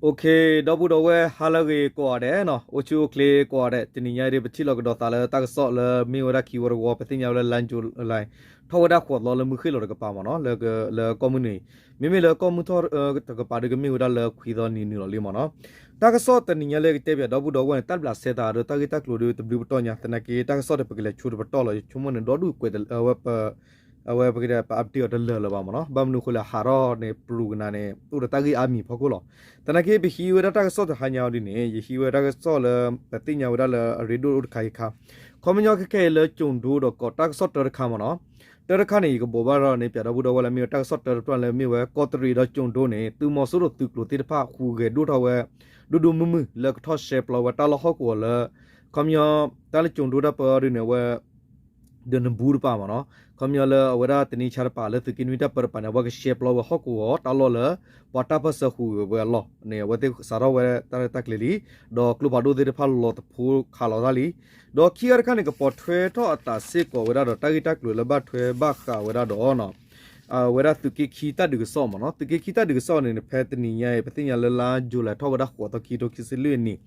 ဒီပုၢ်ဒီဝဲၢ် ဟါလၢအဂ့ၤကိးဂၤဒဲးနီၤ, အိၣ်ဆူၣ်အိၣ်ချ့ကိးဂၤဒဲး, တနံၤညါအံၤ ပထံၣ်လိာ်ကဒီးသးလၢတၢ်ကစီၣ်လၢမ့ၢ်ဝဲဒၣ်ခံဝီတဝီ, ပသ့ၣ်ညါဝဲလၢ လါယူၤလံ ထီၣ်ဝဲဒၣ်ဃိးသီလၢမုၢ်ဃ့ၢ်လီၤတကပၤမ့ၢ်နီၤ, လၢကီၢ်မုၢ်နုာ်အံၤ, မ့မ့ၢ်လၢကီၢ်မုၢ်ထီၣ်တကပၤဒီး ကမ့ၢ်ဝဲဒၣ်လၢခွံသီနံၤနုာ်လီၤလံမ့ၢ်နီၤ. တၢ်ကစီၣ်တနံၤညါလၢကတဲပၠးဒီပုၢ်ဒီဝဲၢ်န့ၣ် တၢ်ဘျးစဲသးဒီး တၢ်ဂ့ၢ်တၢ်ကျိၤဒီးတဘျုးပတီၢ်ညါ, သနာ်က့ တၢ်ကစီၣ်ဒီး ပကလဲၤဆိတပတီၢ်လီၤ, ယဆိကမိၣ်န့ၣ် ဒီဒူၣ်ကွဲး အဝဲ အဝဲပကတဲ ပ update အီၤတလၢာ်လၢၤဘၣ်မ့ၢ်နီၤ, ဘၣ်မနုၤအဃိလဲၣ် ဟးထီၣ်န့ၣ် ပရူၤကနၤန့ၣ် အိၣ်ဒီးတၢ်ဂ့ၢ်အါမံၤဖီခိၣ်လီၤ. သနာ်က့ ပဟံးဝဲဒၣ်တၢ်ကစီၣ်တဟါညါအံၤဒ်န့ၣ် ယဟံးဝဲတၢ်ကစီၣ်လၢ ပသ့ၣ်ညါဝဲဒၣ်လၢအရ့ဒိၣ်အိၣ်တခါအံၤခါ, ခီပညီခဲခဲအံၤလၢကၠိၤဒိဒီးကီးတၢ်ကစီၣ်တၢတခါမ့ၢ်နီၤ. တၢတခါန့ၣ် ယကဘိးဘၣ်ဒီးန့ၣ် ပၠးဒီပုၢ်ဒီဝဲၢ်လၢမ့ၢ်ဝဲတၢ်ကစီၣ်တၢတဖျၢၣ်လၢမ့ၢ်ဝဲ ကီးတရံးဒီးကၠိၤဒိန့ၣ် သုးမီၤစိရိၤသုးကျိၤသ့ၣ်တဖၣ် ဟူးဂဲၤဒိၣ်ထီၣ်ဝဲ ဒိၣ်ဒိၣ်မုၢ်မုၢ် လၢကထီၣ်ရှဲပျီဝဲတၢ်လီၢ်ဟီၣ်ကဝီၤလၢ ခီပညီ တၢ်လၢကၠိၤဒိတၢ်ပၢအီၤဒ်န့ၣ် အဝဲ ဒီးနဘူးတပၤမ့ၢ်နီၤ, ခီပညီလၢအဝဲဒၣ်တနံၤဆါတပၤလၢသုးက့နွံတၢ်ပၢတပၤန့ၣ် အဝဲကရှဲပျီဝဲဟီၣ်ကဝီၤတၢ်လီၢ်လၢ ပှၤတၢ်ပၢၢ်ဆၢဟူးဂဲၤဝဲအလီၢ်န့ၣ် အဝဲသ့ၣ်စးထီၣ်ဝဲတၢ်ရဲၣ်တၢ်ကျဲၤလံ, ဒီးကျိဖးဒိၣ်သ့ၣ်တဖၣ်လီၤသဖိခးလီၤတၢ်လံ, ဒီးခံဂၤတခါန့ၣ် ကပိာ်ထွဲထီၣ်အသးစ့ၢ်ကီးဝဲဒၣ်ဒီး တၢ်ဂ့ၢ်တၢ်ကျိၤလၢဘၣ်ထွဲဘၣ်ဃးဝဲဒၣ်ဒီး အဝဲဒၣ်သုးက့ခံတၢ်ဒုးကစီၣ်မ့ၢ်နီၤ, သုးက့ခံတၢ်ဒုးကစီၣ်န့ၣ် ဖဲတနံၤညါအံၤ ပသ့ၣ်ညါလၢလါယူၤလံ ထီၣ်ဝဲဒၣ်ဃိးသီခံကထိခံဆံလွံၢ်နံၣ်,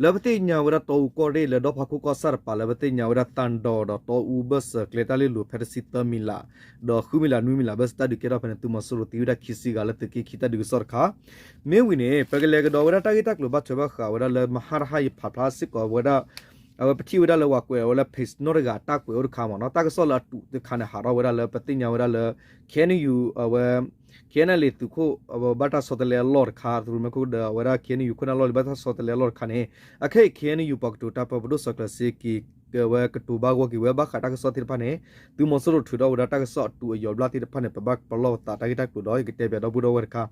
လၢပသ့ၣ်ညါဝဲဒၣ်တီအူကီၢ်ရ့ၣ်လၢဒီဖးခိၣ်ကီၢ်ဆၣ်တပၤလၢပသ့ၣ်ညါဝဲဒၣ်သးဒီးဒီးတီအူဘၢၣ်စၢၤကျဲတၢ်လ့လိၤဖဲတဆံသၢမံၤလး ဒီးဃုမံၤလးနွံမံၤလးဘၢၣ်စၢၤတၢ်ဒုးကဲထီၣ်ဖဲန့ၣ် သုးမီၤစိရိၤသံဝဲဒၣ်ခံဆံဂၤလၢသုးက့ခံတၢ်ဒုးကစီၣ်တခါ, မ့ၢ်ဝံၤန့ၣ် ပကလဲၤကဒီးဝဲဒၣ်တၢ်ဂ့ၢ်တၢ်ကျိၤဘၣ်ထွဲဘၣ်ဃးဝဲဒၣ်လၢမဟါတဟါယဖးဖျါစ့ၢ်ကီးဝဲဒၣ် အဝဲပထံၣ်ဝဲဒၣ်လၢပှၤကွဲးအီၤဝဲလၢ page နီတဂၤအတၢ်ကွဲးအိၣ်တခါမ့ၢ်နီၤ, တၢ်ကစီၣ်လၢအတုၤတခါန့ၣ် ဟးထီၣ်ဝဲဒၣ်လၢပသ့ၣ်ညါဝဲဒၣ်လၢ KNU အဝဲ KNLA သုးခိၣ် အဝဲဘၣ်တၢ်ဆီတလဲအလီၢ်တခါ သုးရူမဲခိၣ်ဒီး အဝဲဒၣ် KNU ခိၣ်နၢ်လီၢ်လံၤဘၣ်တၢ်ဆီတလဲအလီၢ်တခါန့ၣ်, အခဲအံၤ KNU ပှၤကတိၤတၢ်ပၢပဒိၣ်စီၤကျၢၤစ့က့ၤ အဝဲကတိၤဘၣ်ဂီၢ်က့ၤဝဲဘၣ်ဃးတၢ်ကစီၣ်သ့ၣ်တဖၣ်န့ၣ်, သုးမီၤစိရိၤထုးထီၣ်ဝဲဒၣ်တၢ်ကစီၣ်အတုၤအယီၤဘျၣ်သ့ၣ်တဖၣ်န့ၣ် ပဘၣ်ပလီၢ်ပသးတၢ်ဂ့ၢ်တၢ်ကျိၤဒီး ယကတဲပၠးဒီပုၢ်ဒီဝဲၢ်တခါ,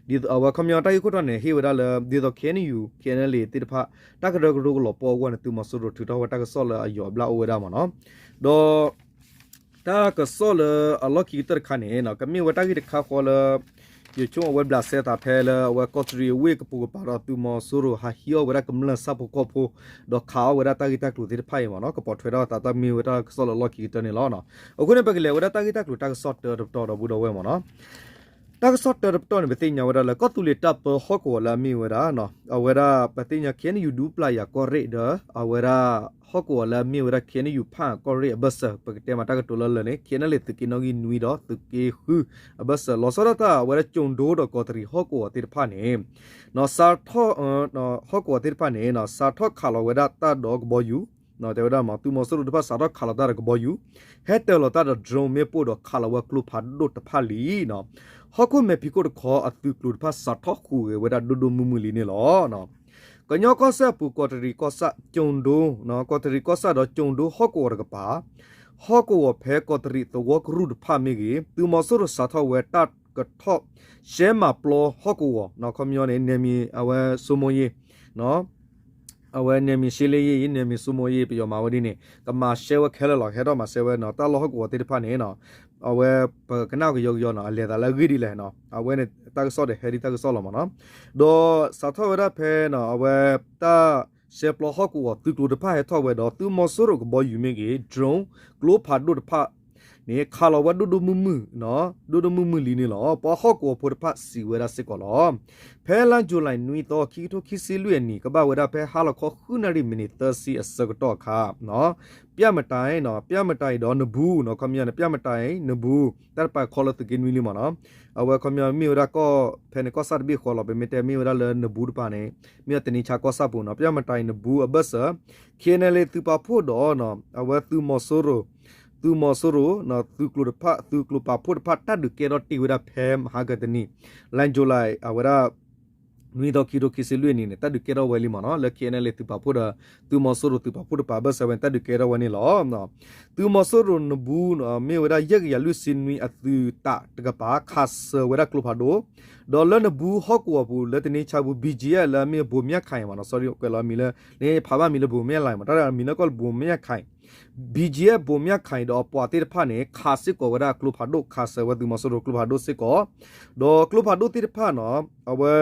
ဒ်အဝဲခီပညီတၢ်ဂ့ၢ်ခိၣ်တီန့ၣ် ဟ့ၣ်ဝဲဒၣ်လၢ ဒ်သိး KNU KNLA သ့ၣ်တဖၣ် တၢ်ကရၢကရိကလီၤပှီၢ်အဂီၢ်န့ၣ် သုးမီၤစိရိၤထုးထီၣ်ဝဲတၢ်ကစီၣ်လၢအယီၤအဘျၣ်အိၣ်ဝဲဒၣ်မ့ၢ်နီၤ, ဒီး တၢ်ကစီၣ်လၢအလီၢ်ခံကတၢၢ်တခါန့ၣ် ကမ့ၢ်ဝဲတၢ်ဂ့ၢ်တခါဃီလၢ ယဆိကမိၣ်အဝဲဘျးစဲသးဖဲလၢအဝဲကီးတရံးအဝ့ၢ်ကပိာ်ကပၤဒီး သုးမီၤစိရိၤဟးဟံးအီၣ်ဝဲဒၣ်ကမျၢၢ်ဆၣ်ဖိကီၢ်ဖိ ဒီးခးအီၣ်ဝဲဒၣ်တၢ်ဂ့ၢ်တၢ်ကျိၤသ့ၣ်တဖၣ်အံၤမ့ၢ်နီၤ, ကပိာ်ထွဲထီၣ်အသးတၢ်မ့ၢ်ဝဲတၢ်ကစီၣ်လၢအလီၢ်ခံကတၢၢ်န့ၣ်လီၤ. အဃိန့ၣ် ပကလဲၤဝဲဒၣ်တၢ်ဂ့ၢ်တၢ်ကျိၤတၢ်ကစီၣ်တၢတပတီၢ်ဒီပုၢ်ဒီဝဲၢ်မ့ၢ်နီၤ, တၢ်ကစီၣ်တၢတပတီၢ်န့ၣ် ပသ့ၣ်ညါဝဲဒၣ်လၢ ကီၢ်သူလ့ၤတၢ်ပၢဟီၣ်ကဝီၤလၢအမ့ၢ်ဝဲဒၣ် အဝဲဒၣ်ပသ့ၣ်ညါ KNU ဒူပျၢ်ယၤကီၢ်ရ့ၣ်ဒီး အဝဲဒၣ် ဟီၣ်ကဝီၤလၢအမ့ၢ်ဝဲဒၣ် KNU ဖၣ်ကီၢ်ရ့ၣ်အဘၢၣ်စၢၤ ပကတဲမးတၢ်ကတိၤလၢလၢာ်န့ၣ် KNLA သုးက့နီၣ်ဂံၢ်နွံဒီး သုးက့ဃုအဘၢၣ်စၢၤ လီၤဆီဒၣ်တၢ်အဝဲဒၣ်ကၠိၤဒိဒီးကီးတရံးဟီၣ်ကဝီၤသ့ၣ်တဖၣ်န့ၣ် စးထီၣ် ဟီၣ်ကဝီၤသ့ၣ်တဖၣ်န့ၣ် စးထီၣ်ခးလီၤဝဲဒၣ်တၢ်ဒီးကဘီယူၤ တဲဝဲဒၣ်မ့ၢ် သုးမီၤစိရိၤတဖၣ်စးထီၣ်ခးလီၤတၢ်ဒီးကဘီယူၤ ဟဲတၢၤလီၤတၢ်ဒီး drone မ့ၣ်ပိၢ်ဒီးခးလီၤဝဲကျိဖးဒိၣ်တဖၣ်လံနီၤ, ဟီၣ်ခိၣ်မဲာ်ဖံးခိၣ်တခီအသုးကျိၤတဖၣ်စးထီၣ်ဟူးဂဲၤဝဲဒၣ်ဒိၣ်ဒိၣ်မုၢ်မုၢ်လံန့ၣ်လီၤ. ကညီကီၢ်စဲၣ်အပူၤ ကီးတရံးကီၢ်ဆၣ် ကၠိၤဒိ ကီးတရံးကီၢ်ဆၣ်ဒီးကၠိၤဒိဟီၣ်ကဝီၤတကပၤ ဟီၣ်ကဝီၤဖဲကီးတရံးသဝီကရူၢ်တဖၣ်မ့ၢ်ဂ့ၤ သုးမီၤစိရိၤစးထီၣ်ဝဲတၢ်ကထီၣ်ရှဲမၤပျီဟီၣ်ကဝီၤ ခီပညီန့ၣ် နယ်မြေ အဝဲစိုးမိုးရေး အဝဲ နယ်မြေရှင်းလင်းရေး နယ်မြေစိုးမိုးရေး ပယီၤမၤဝဲဒ်န့ၣ် ကမၤရှဲဝဲခဲလၢာ်လီၤ ဟဲထီၣ်မၤရှဲဝဲနီၤ တၢ်လီၢ်ဟီၣ်ကဝီၤသ့ၣ်တဖၣ်န့ၣ် အဝဲပကနၣ်ကယီကယီနီၤ အလဲၤသးလၢအဂ့ၢ်ဒ်လဲၣ်နီၤ အဝဲန့ၣ် တၢ်ကစီၣ်ဒီးဟဲဒ်တၢ်ကစီၣ်လီၤမ့ၢ်နီၤ ဒီးစးထီၣ်ဝဲဒၣ်ဖဲ အဝဲတၢ်ရှဲပျီဟီၣ်ကဝီၤသုးကျိၤတဖၣ်ဟဲထီၣ်ဝဲဒီး သုးမီၤစိရိၤကဘီယူၤမ့ၢ်ဂ့ၤ drone ကျိဖးဒိၣ်တဖၣ်န့ၣ် ခးလီၤဝဲဒိၣ်ဒိၣ်မုၢ်မုၢ် ဒိၣ်ဒိၣ်မုၢ်မုၢ်လံန့ၣ်လီၤ. ပှၤဟီၣ်ကဝီၤဖိတဖၣ်စံးဝဲဒၣ်စ့ၢ်ကီးလီၤ. ဖဲလါယူၤလံနွံသီ ခံကထိခံဆံလွံၢ်အနံၣ် ကဘၣ်ဝဲဒၣ်ဖဲဟါလီၤခီဃုနၣ်ရံၣ်မံးနံးသၢဆံအဆၢကတီၢ်အခါ ပျၢ်မတၤအံၤ ပျၢ်မတၤအံၤဒီးနဘူးနီၤ ခီပညီန့ၣ် ပျၢ်မတၤအံၤ နဘူး တၢ်တပာ်ခီလၢသုးက့နွံလံမ့ၢ်နီၤ အဝဲခီပညီမ့ၢ်ဝဲဒၣ်ကီၢ်ဖဲန့ၣ်ကီၢ်ဆၣ်တဘ့ၣ်ဃီလီၤ ပမ့ၢ်တဲမ့ၢ်ဝဲဒၣ်လၢနဘူးတပၤန့ၣ် မ့ၢ်ဝဲတနံၤဆါကီၢ်ဆၣ်ပူၤနီၤ ပျၢ်မတၤအံၤနဘူးအဘၢၣ်စၢၤ KNLA သုးပာ်ဖှိၣ်ဒီး အဝဲသုးမီၤစိရိၤ သုးမီၤစိရိၤ သုးကျိၤတဖၣ် သုးကျိၤပာ်ဖှိၣ်တဖၣ် တၢ်ဒုးကဲထီၣ်တ့ၢ်ဝဲဒၣ်ဖဲမဟါကတနံၤ လါယူၤလံ အဝဲဒၣ် နွံသီခံကထိခံဆံလွံၢ်အနံၤန့ၣ် တၢ်ဒုးကဲထီၣ်ဝဲလံမ့ၢ်နီၤ လၢ KNLA သုးပာ်ဖှိၣ်ဒီး သုးမီၤစိရိၤသုးပာ်ဖှိၣ်တပၤဘၢၣ်စၢၤဝဲန့ၣ် တၢ်ဒုးကဲထီၣ်ဝဲန့ၣ်လီၤ. သုးမီၤစိရိၤနဘူး မ့ၢ်ဝဲဒၣ်ယဲၢ်ကယၤလွံၢ်ဆံနွံအသုးတးတကပၤ ခးစၢၤဝဲဒၣ်ကျိဖးဒိၣ် ဒီးလၢနဘူးဟီၣ်ကဝီၤပူၤ လၢတနံၤဆါပူၤ BGF လၢအမ့ၢ်ဘိးမၠၣ်ခၢၣ်အံၤမ့ၢ်နီၤ sorry ကွဲးလီၤအမံၤလၢ လၢဖးဘၣ်မံၤလၢဘိးမၠၣ်လၢ်မ့ၢ် တၢ်အမံၤလၢကီၢ်လၢဘိးမၠၣ်ခၢၣ်အံၤ BGF ဘိးမၠၣ်ခၢၣ်အံၤဒီးအပှၤသ့ၣ်တဖၣ်န့ၣ် ခးစ့ၢ်ကီးဝဲဒၣ်ကျိဖးဒိၣ် ခးစၢၤဝဲသုးမီၤစိရိၤကျိဖးဒိၣ်စ့ၢ်ကီး ဒီးကျိဖးဒိၣ်သ့ၣ်တဖၣ်နီၤ အဝဲ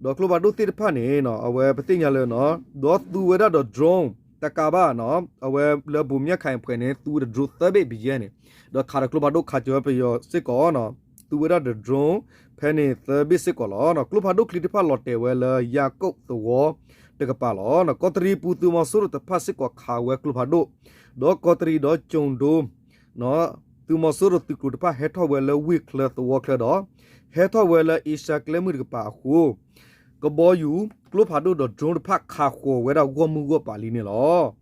ဒီးကျိဖးဒိၣ်သ့ၣ်တဖၣ်န့ၣ် အဝဲပသ့ၣ်ညါလၢ ဒီးသူဝဲဒၣ်ဒီး drone တကးဘၣ်နီၤ အဝဲလၢဘိးမၠၣ်ခၢၣ်အံၤပှဲၤန့ၣ် သူဝဲဒီး drone သၢဘ့ၣ် BGF န့ၣ် ဒီးခးဒီးကျိဖးဒိၣ်ခးစၢၤဝဲပယီၤစ့ၢ်ကီးနီၤ သူဝဲဒၣ်ဒီး drone ဖဲ ဖဲန့ၣ်သၢဘ့ၣ်စ့ၢ်ကီးလီၤ. ကျိဖးဒိၣ်ချံတဖၣ်လီၤတဲာ်ဝဲလၢယၤကိာ်သဝီတကပၤလီၤ. ကီးတရံးပူၤသုးမီၤစိရိၤတဖၣ်စ့ၢ်ကီးခးဝဲကျိဖးဒိၣ်, ဒီးကီးတရံးဒီးကၠိၤဒိ သုးမီၤစိရိၤသုးကျိၤတဖၣ်ဟဲထီၣ်ဝဲလၢဝ့ၢ်ချၢသဝီချၢဒီး ဟဲထီၣ်ဝဲလၢအ့ရှါကျဲမုၢ်တကပၤအဃိ ကဘီယူၤ ကျိဖးဒိၣ်ဒီး drone တဖၣ်ခးဃီၤဝဲဒၣ်ဂီၢ်မုၢ်ဂီၢ်ပၤလံန့ၣ်လီၤ.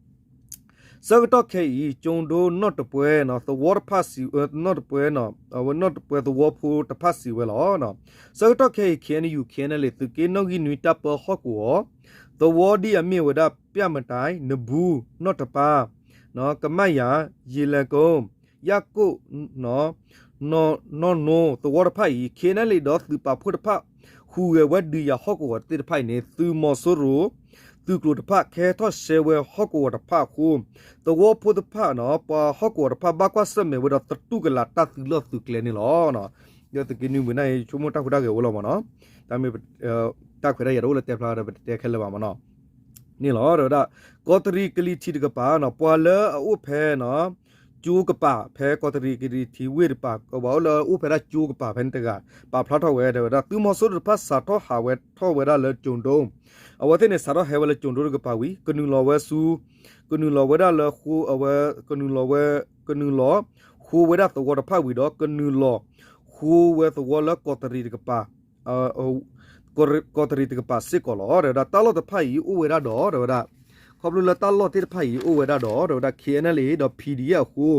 ဆၢကတီၢ်ခဲအံၤ ကၠိၤဒိနီၢ်တပှဲၤသဝီတဖၣ်စံး, နီၢ်တပှဲၤ အဝဲနီၢ်တပှဲၤသဝီဖိတဖၣ်စံးဝဲလီၤ. ဆၢကတီၢ်ခဲအံၤ ခ့ၣ်အဲၣ်ယူၣ် ခ့ၣ်အဲၣ်ယူၣ် သုးက့နီၣ်ဂံၢ်နွံတၢ်ပၢဟီၣ်ကဝီၤ သဝီဒ်အမ့ၢ်ဝဲဒၣ် ပျၢ်မတၢ်, နဘူး, နီၢ်တပၤ, ကမၣ်ယၤ, ယ့လၢကီ, ယၣ်ကိၣ်, နီၢ်နိသဝီတဖၣ်အံၤ ခ့ၣ်အဲၣ်ယူၣ်ဒီးသုးပာ်ဖှိၣ်တဖၣ် ဟူးဂဲၤဝဲဒုးယၤဟီၣ်ကဝီၤသ့ၣ်တဖၣ်အံၤန့ၣ် သုးမီၤစိရိၤ သုးကျိၤတဖၣ် ကဟဲထီၣ်ရှဲဝဲဟီၣ်ကဝီၤတဖၣ်အဃိ သဝီဖိတဖၣ် ပှၤဟီၣ်ကဝီၤတဖၣ် ဘၣ်ကွၢ်ဆၢၣ်မဲာ်ဝဲဒီးသတူၢ်ကလာ်တၢ်သုးလီၢ်သုးကျဲန့ၣ်လီၤ. ဒီးသုးက့နွံပူၤန့ၣ် ဆိကမိၣ်တၢ်ဟူးတၢ်ဂဲၤအိၣ်လီၤမ့ၢ်နီၤ, တၢ်မ့ၢ် တၢ်ခွဲးတၢ်ယာ်တအိၣ်လၢတဲဖျါဒီး ပတတဲခဲလၢာ်ဘၣ်မ့ၢ်နီၤ, န့ၣ်လီၤ. ဒီးဝဲဒၣ် ကီးတရံးကလံၤထံးတကပၤနီၤ ပှၤလၢအအိၣ်ဖဲ ကၠိကပၤ ဖဲကီးတရံးကလံၤထံးဝ့ၢ်တကပၤ ပှၤအိၣ်လၢအအိၣ်ဖဲဒၣ်ကၠိကပၤဖဲန့ၣ်တဂၤ ပာ်ဖျါထီၣ်ဝဲ တဲဝဲဒၣ် သုးမီၤစိရိၤတဖၣ်စးထီၣ်ဟးဝဲထီၣ်ဝဲဒၣ်လၢကၠိၤဒိ အဝဲသ့ၣ်န့ၣ် စးထီၣ်ဟဲဝဲလၢကၠိၤဒိတကပၤဝံၤ ကနုာ်လီၤဝဲဆူ ကနုာ်လီၤဝဲဒၣ်လၢ အဝဲ ကနုာ်လီၤဝဲ ကနုာ်လီၤ ဃိဝဲဒၣ်သဝီတဖၣ်ဝံၤဒီး ကနုာ်လီၤ ဃိဝဲသဝီလၢကီးတရံးတကပၤ ကီးတရံးတကပၤစ့ၢ်ကီးလီၤ. တဲဝဲဒၣ် တၢ်လီၢ်တဖၣ်အံၤအိၣ်ဝဲဒၣ်ဒီး တဲဝဲဒၣ် ခီဖျိလၢတၢ်လီၢ်သ့ၣ်တဖၣ်အံၤအိၣ်ဝဲဒၣ်ဒီး တဲဝဲဒၣ် ခ့ၣ်အဲၣ်ယူၣ် ဒီး ပီၣ်ဒီအ့ၣ် အဃိ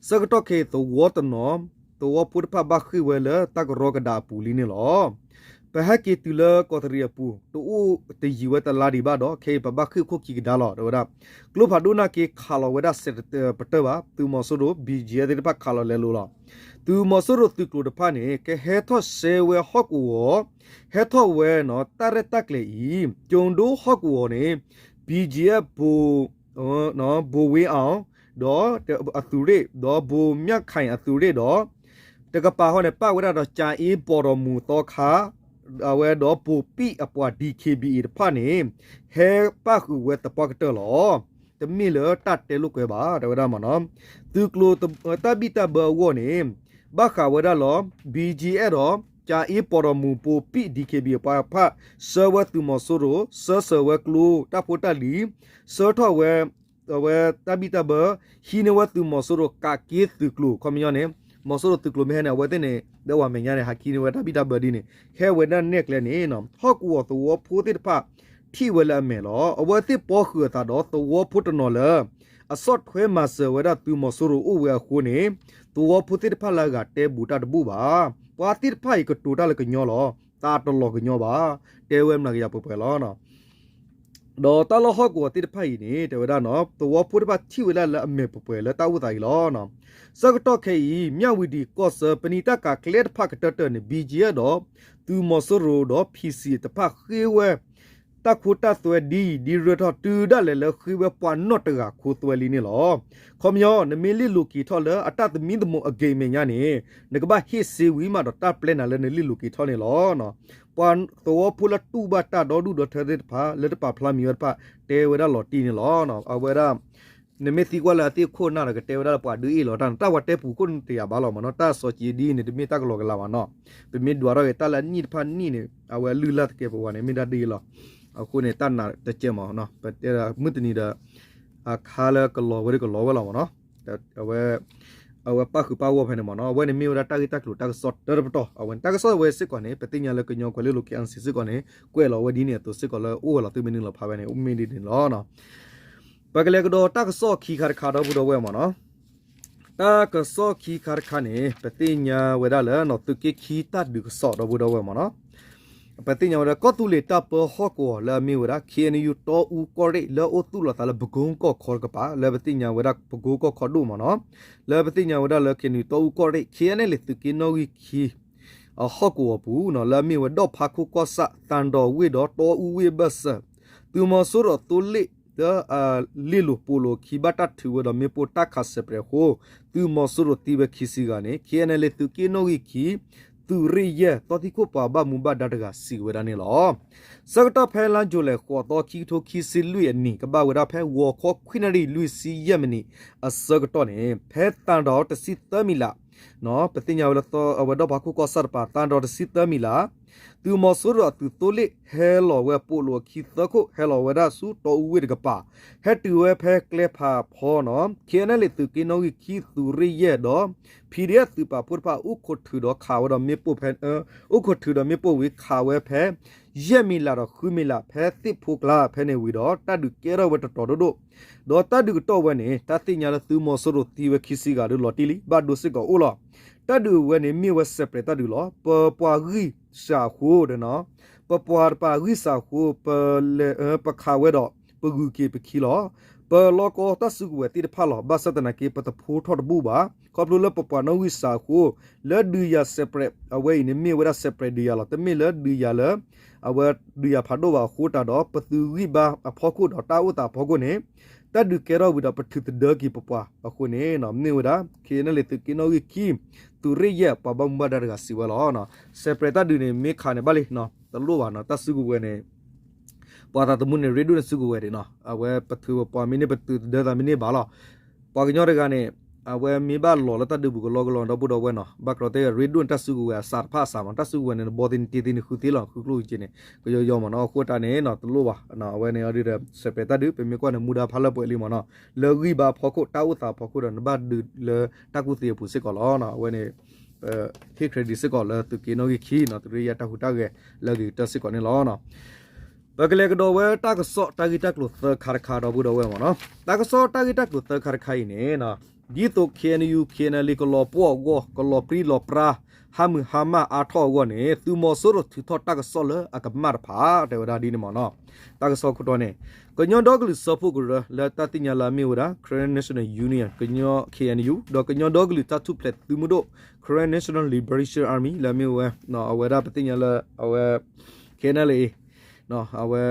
ဆၢကတီၢ်ခဲအံၤသဝီတနီၤ သဝီဖိတဖၣ်ဘၣ်ဃ့ၢ်ဝဲလၢတၢ်ကရီကဒါအပူၤလံန့ၣ်လီၤ. ပဟဲက့ၤတုၤလၢကီးတရံးအပူၤ တအိၣ်တယံာ်ဝဲတလါဒံးဘၣ်ဒီး ခဲအံၤပဘၣ်ဃ့ၢ်ခိၣ်ခံကဒါလီၤ တဲဝဲဒၣ် ကျိဖးဒိၣ်နာ်က့ခးလီၤဝဲဒၣ်စဲးတပတၢၢ်ဘၣ် သုးမီၤစိရိၤ ဘီၣ်ကၠံၣ်အဲၣ် သ့ၣ်တဖၣ်ခးလီၤလဲလိာ်လီၤ. သုးမီၤစိရိၤသုးကျိၤတဖၣ်န့ၣ် ကဟဲထီၣ်ရှဲဝဲဟီၣ်ကဝီၤ ဟဲထီၣ်ဝဲ တၢ်ရဲၣ်တၢ်ကျဲၤအံၤ ကၠိၤဒိဟီၣ်ကဝီၤန့ၣ် ဘီၣ်ကၠံၣ်အဲၣ် ဘိဝ့အီၤ ဒီးအသုးရ့ၣ် ဒီးဘိၣ်မၠၣ်ခၣ်အသုးရ့ၣ်ဒီး တကပၤဃီန့ၣ် ပၣ်ဝဲဒၣ်ဒီး ကၠၤအ့ပီၣ်ဒီးမူၤသီခါ အဝဲဒီးဘိၣ်ပံၣ်အပှၤ ဒံၣ်ခ့ဘံၣ်အ့ၣ် တဖၣ်န့ၣ် ဟဲပၣ်ဃုာ်ဝဲသပှၢ်ကတၢၢ်လီၤ. တမ့ၢ်လၢတၢ်တဲလိာ်ကွဲဘၣ် တဲဝဲဒၣ်မ့ၢ်နီၤ. သုးကျိၤတၢ်ဘံၣ်တၢ်ဘၢအဂီၢ်န့ၣ် ဘၣ်ဃးဝဲဒၣ်လီၤ ဘီၣ်ကၠံၣ်အဲၣ် ဒီး ကၠၤအ့ပီၣ်ဒီးမူၤ ဘိၣ်ပံၣ် ဒံၣ်ခ့ဘံၣ်အ့ၣ် ပှၤတဖၣ် ဆှၢဝဲသုးမီၤစိရိၤ ဆှၢဆှၢဝဲကျိတၢ်ဖိတၢ်လံၤ ဆှၢထီၣ်ဝဲ အဝဲတၢ်ဘံၣ်တၢ်ဘၢ ဟံးန့ၢ်ဝဲသုးမီၤစိရိၤ ကးက့သုးကျိၤ ခီပညီန့ၣ် မီၤစိရိၤသုးကျိၤမ့ၢ်ဟဲန့ၣ် အဝဲသ့ၣ်န့ၣ် ဒီးဝဲမဲာ်ညါန့ၣ် ဟးက့ၤန့ၢ်ဝဲတၢ်ဘံၣ်တၢ်ဘၢဒ်န့ၣ် ဟဲဝဲဒၣ်နဲၣ်ကျဲန့ၣ် ဟီၣ်ကဝီၤသဝီဖိသ့ၣ်တဖၣ် ထံၣ်ဝဲလၢအမဲာ်လီၤ. အဝဲသ့ၣ်ပီဃုာ်အသးဒီးသဝီဖိတနီၤလၢ အဆီၣ်ထွဲမၤစၢၤဝဲဒၣ်သုးမီၤစိရိၤအိၣ်ဝဲအဃိန့ၣ် သဝီဖိသ့ၣ်တဖၣ်လၢအဂၤတဲဘူးတၢ်တဘူးဘၣ်. ပှၤသ့ၣ်တဖၣ်အံၤကတိၤတၢ်လၢကညီလီၤ. သးတလီၤကညီဘၣ်. တဲဝဲမျးကယၤပှဲၤပှဲၤလီၤ. ဒီးတၢ်လီၢ်ဟီၣ်ကဝီၤသ့ၣ်တဖၣ်အံၤန့ၣ် တဲဝဲဒၣ်နီၤ သဝီဖိတဖၣ်ထံၣ်ဝဲဒၣ်လၢအမဲာ်ပှဲၤပှဲၤလၢတၢ်အိၣ်သးအံၤလီၤ. ဆၢကတီၢ်ခဲအံၤ မၠၣ်ဝံၤဒံးကီၢ်ဆၢ ပနံာ်တၢ်ကၤကျဲတဖၣ်ကတၢၢ်တၢၢ်န့ၣ် ဘီၣ်ကၠံၣ်အဲၣ် ဒီး သုးမီၤစိရိၤဒီး ပီၣ်ကၠံၣ်အဲၣ် တဖၣ်ဃ့ၢ်ဝဲ တၢ်ခိတၢ်သွဲဒ်အံၤ ဒ်ရၢထီၣ်တုၤဒၣ်လဲာ်လၢဃ့ၢ်ဝဲပှၤနီၢ်တဂၤခိသွဲလံန့ၣ်လီၤ. ခီပညီ နမ့ၢ်လ့ၣ်လိၤက့ၤထီၣ်လၢအတၢ်သမံသမိးအဂ့ၤမဲာ်ညါန့ၣ် နကဘၣ်ဟ့ၣ်စ့ဝံၤမးဒီးတၢ်ပျဲနၤလၢနလ့ၣ်လိၤက့ၤထီၣ်န့ၣ်လီၤ. ပှၤသဝီဖိလၢတူၢ်ဘၣ်တၢ်ဒီဒူၣ်ဒီထၢသ့ၣ်တဖၣ် လၢတပာ်ဖျါမံၤဝဲတဖၣ် တဲဝဲဒၣ်လီၤတံၢ်န့ၣ်လီၤ. အဝဲဒၣ် နမ့ၢ်သံကွၢ်လၢအသ့ၣ်ခိၣ်နၢ်ဒီး ကတဲဝဲဒၣ်လၢပှၤဒုးအ့ၣ်လီၤတၢ်န့ၣ် တၢ်ပှၤတဲပူၤခိၣ်န့ၣ်တယာ်ဘၣ်လီၤမ့ၢ်နီၤ. တၢ်စီၤက့ၤဒ်န့ၣ် တမ့ၢ်တၢ်ကလီၤကလၤဘၣ်နီၤ. ပမ့ၢ်ဒွးထီၣ်က့ၤတၢ်လၢအနံၣ်တဖၣ်နံၣ်န့ၣ် အဝဲအလုၢ်အလၢ်သကဲးပဝးန့ၣ် မ့ၢ်ဒၣ်ဒ်အံၤလီၤ. အဃိန့ၣ် တၢ်နာ်တကဲမ့ၢ်နီၤ. ပတဲဒၣ်မုၢ်တနံၤဒီး အခါလၢကလီၤဝဲဒၣ်ကလီၤဝဲလီၤမ့ၢ်နီၤ. အဝဲ အဝဲပၣ်ဃုာ်ပၣ်ဂီၢ်ဖဲန့ၣ်မ့ၢ်နီၤ. အဝဲန့ၣ်မ့ၢ်ဝဲဒၣ်တၢ်ဂ့ၢ်တၢ်ကျိၤတၢ်ကစီၣ်တၢတပတီၢ် အဝဲန့ၣ် တၢ်ကစီၣ်ဝဲစ့ၢ်ကီးန့ၣ် ပသ့ၣ်ညါလၢကညီကွဲၤလ့လိၤ KNC စ့ၢ်ကီးန့ၣ် ကွဲးလီၤဝဲဒ်န့ၣ်အသိးစ့ၢ်ကီးလၢအိၣ်ဝဲလီၤသုမ့ၢ်နုာ်လီၤဖးဝဲန့ၣ် အိၣ်မ့ၢ်ဒ်န့ၣ်လီၤ. ပကလဲၤကဒီးတၢ်ကစီၣ်ခံခါတခါဒီပုၢ်ဒီဝဲၢ်မ့ၢ်နီၤ. တၢ်ကစီၣ်ခံခါတခါန့ၣ် ပသ့ၣ်ညါဝဲဒၣ်လၢနီၤ သုးက့ခံတၢ်ဒုးကစီၣ်ဒီပုၢ်ဒီဝဲၢ်မ့ၢ်နီၤ. ပသ့ၣ်ညါဝဲဒၣ် ကီၢ်သူလ့ၤတၢ်ပၢဟီၣ်ကဝီၤလၢအမ့ၢ်ဝဲဒၣ် KNU တီအူကီၢ်ရ့ၣ် လၢအအိၣ်သူၣ်လီၤသးလၢပကိကီၢ်ခီတကပၤ လၢပသ့ၣ်ညါဝဲဒၣ်ပကိကီၢ်ခီဒိၣ်မ့ၢ်နီၤ. လၢပသ့ၣ်ညါဝဲဒၣ်လၢ KNU တီအူကီၢ်ရ့ၣ် KNLA သုးက့နီၣ်ဂံၢ်ခံ အဟီၣ်ကဝီၤပူၤနီၤ လၢအမ့ၢ်ဝဲဒီၣ်ဖးခိၣ်ကီၢ်ဆၣ် သၣ်ဒီၤဝ့ၢ်ဒီးတီအူဝ့ၢ်အဘၢၣ်စၢၤ သုးမီၤစိရိၤသိလ့ၣ်လၢအလ့ၣ်လိၤပိာ်လိၤအခံ ဘၣ်တၢ်ထုးဝဲဒီးမ့ၣ်ပိၢ်တၢ်ခးစဲးပြဲးအဃိ သုးမီၤစိရိၤသံဝဲခံဆံဂၤန့ၣ် KNLA သုးက့နီၣ်ဂံၢ်ခံ သုးရ့ၣ်ယဲၢ် သီသံခိၣ်ပှၤဘၣ်မူဘၣ်ဒါတဂၤစံးဝဲဒၣ်န့ၣ်လီၤ. ဆၢကတီၢ်ဖဲလါယူၤလံ ဃိးသီ ခံကထိခံဆံလွံၢ်အနံၣ် ကဘၣ်ဝဲဒၣ်ဖဲဂီၤခီခွံနၣ်ရံၣ်လွံၢ်ဆံယဲၢ်မံးနံးအဆၢကတီၢ်န့ၣ် ဖဲသၣ်ဒီၤတဆံသၢမံၤလး ပသ့ၣ်ညါဝဲလၢအဝဲဒီၣ်ပှၤခိၣ်ကီၢ်ဆၣ်တပၤ သးဒီးတဆံသၢမံၤလး သုးမီၤစိရိၤအသုးသိလ့ၣ် ဟဲလီၤဝဲပိာ်လိာ်အခံသၢခိၣ် ဟဲလီၤဝဲဒၣ်ဆူတီအူဝ့ၢ်တကပၤ ဟဲတုၤဝဲဖဲကျဲဖးဖီနီၤ ခ့ၣ်အဲၣ်လ့ၣ်သုးက့နီၣ်ဂံၢ်ခံ သုးရ့ၣ်ယဲၢ်ဒီး ဖံဒ့ၣ်သုးပာ်ဖှိၣ်တဖၣ် အိၣ်ခိးထုးဒီးခးဝဲဒီးမ့ၣ်ပိၢ်ဖဲ အိၣ်ခိးထုးဒီးမ့ၣ်ပိၢ်ဝံၤ ခးဝဲဖဲ ယဲၢ်မံၤလးဒီးဃုမံၤလး ဖဲသ့ၣ်ဖိကျါဖဲန့ၣ်ဝံၤဒီး တၢ်ဒုးကဲထီၣ်ဝဲတတီၤဒိၣ်ဒိၣ်, ဒီးတၢ်ဒုးကတီၢ်ဝဲန့ၣ် တၢ်သ့ၣ်ညါလၢသုးမီၤစိရိၤသံဝဲခံဆံဂၤဒီးလီၤတံၢ်လံ ဘၣ်ဒိစ့ၢ်ကီးအိၣ်လီၤ. တၢ်ဒုးဝဲန့ၣ်မ့ၢ်ဝဲ separate တၢ်ဒုးလီၤ. ပပှၤဂံၢ်စၢ်အဃိဒီး ပပှၤတပၤဂံၢ်စၢ်အဃိ ပလဲၤ ပခးဝဲဒီး ပဂုၤက့ၤပခံလီၤ. ပလီကီတၢ်စုကဝဲၤသ့ၣ်တဖၣ်လီၤ. ဘၣ်ဆၣ်သနာ်က့ ပတဖိထီၣ်တဘူၣ်ဘၣ်. ခီဖျိလၢပပှၤနီၣ်ဂံၢ်စၢ်အဃိ လၢဒုးယၤ separate အဝဲအံၤန့ၣ် မ့ၢ်ဝဲဒၣ် separate ဒုးယၤလီၤ. တမ့ၢ်လၢဒုးယၤလၢ အဝဲဒုးယၤဖးဒိၣ်ဘၣ်အဃိတၢ်ဒီး ပသုးဂံၢ်ဘါအဖီခိၣ်ဒီးတၢ်အိၣ်သးအဖီခိၣ်န့ၣ် တၢ်ဒုးကဲထီၣ်ဝံၤဒီးပထုးသဒၢက့ၤပပှၤအဃိန့ၣ် မ့ၢ်ဝဲဒၣ် ခ့ၣ်အဲၣ်လ့ၣ် သုးက့နီၣ်ဂံၢ်ခံ သုးရ့ၣ်ယဲၢ် ပှၤဘၣ်မူဘၣ်ဒါတဂၤစံးဝဲလီၤ. separate တၢ်ဒုးန့ၣ် မ့ၢ်ခးန့ၣ်ဘၣ်လံ တလိၣ်ဘၣ်နီၤ တၢ်စုကဝဲၤန့ၣ် ပှၤသးသမူန့ၣ် ရ့ဒိၣ်န့ၣ်စုကဝဲၤဒံးနီၤ အဝဲပထုးပပှၤမ့ၢ်န့ၢ် ပသုးသဒၢသးမ့ၢ်န့ၢ်ဘၣ်လီၤ. ပှၤကညီတဂၤန့ၣ် အဝဲမ့ၢ်ဘၣ်လီၤလၢတၢ်ဒုးပူၤကလီကလီဒီပုၢ်ဒီဝဲၢ်နီၤ ဘၣ်ကြီတဲရ့ဒိၣ်န့ၣ်တၢ်စုကဝဲၤအစးတဖၣ်အစးမး တၢ်စုကဝဲၤန့ၣ် နဘီသ့န့ၣ်တ့သ့န့ၣ်ဃုသ့လီၤ ဃုကျိၣ်ဃုစ့န့ၣ် ကယီယီမးနီၤ အဃိတၢ်န့ၣ်နီၤ တလိၣ်ဘၣ် အဝဲန့ၣ်အီၤဒုးဒီး separate တၢ်ဒုး ပမ့ၢ်ကွၢ်န့ၣ် မူဒါဖးလၢပှဲၤလံမးနီၤ လၢဂံၢ်ဘါအဖီခိၣ် တၢ်အိၣ်သးအဖီခိၣ်ဒီး နဘၣ်ဒုးလၢတၢ်ကူၣ်သ့အပူၤစ့ၢ်ကီးလီၤ. အဝဲန့ၣ် ဟ့ၣ် credit စ့ၢ်ကီးလၢသုးက့နီၣ်ဂံၢ်ခံနီၤ သုးရ့ၣ်ယဲၢ်တၢ်ဟူးတၢ်ဂဲၤလၢအဂ့ၤကတၢၢ်စ့ၢ်ကီးန့ၣ်လီၤ. ပကလဲၤကဒီးဝဲတၢ်ကစီၣ်တၢ်ဂ့ၢ်တၢ်ကျိၤသၢခါတခါဒီပုၢ်ဒီဝဲၢ်မးနီၤ တၢ်ကစီၣ်တၢ်ဂ့ၢ်တၢ်ကျိၤသၢခါတခါအံၤန့ၣ် ဒ်သိး ခ့ၣ်အဲၣ်ယူၣ် ခ့ၣ်အဲၣ်လ့ၣ် ကလီၤပှီၢ်အဂီၢ် ကလီၤပြံလီၤပြါ ဟါမုၢ်ဟါမၢ်အါထီၣ်အဂီၢ်န့ၣ် သုးမီၤစိရိၤထုးထီၣ်တၢ်ကစီၣ်လၢအကမၣ်တဖၣ် တဲဝဲဒၣ်ဒ်န့ၣ်မးနီၤ. တၢ်ကစီၣ်ခိၣ်တီန့ၣ် ကညီဒီကလုာ်စၢဖှိၣ်ကရၢ လၢတၢ်သ့ၣ်ညါလၢအမ့ၢ်ဝဲဒၣ် Karen National Union ကညီ ခ့ၣ်အဲၣ်ယူၣ် ဒီးကညီဒီကလုာ်တၢ်ထူၣ်ဖျဲးသုးမုၢ်ဒိၣ် Karen National Liberation Army လၢအမ့ၢ်ဝဲ အဝဲဒၣ်ပသ့ၣ်ညါလၢအဝဲ ခ့ၣ်အဲၣ်လ့ၣ် အဝဲ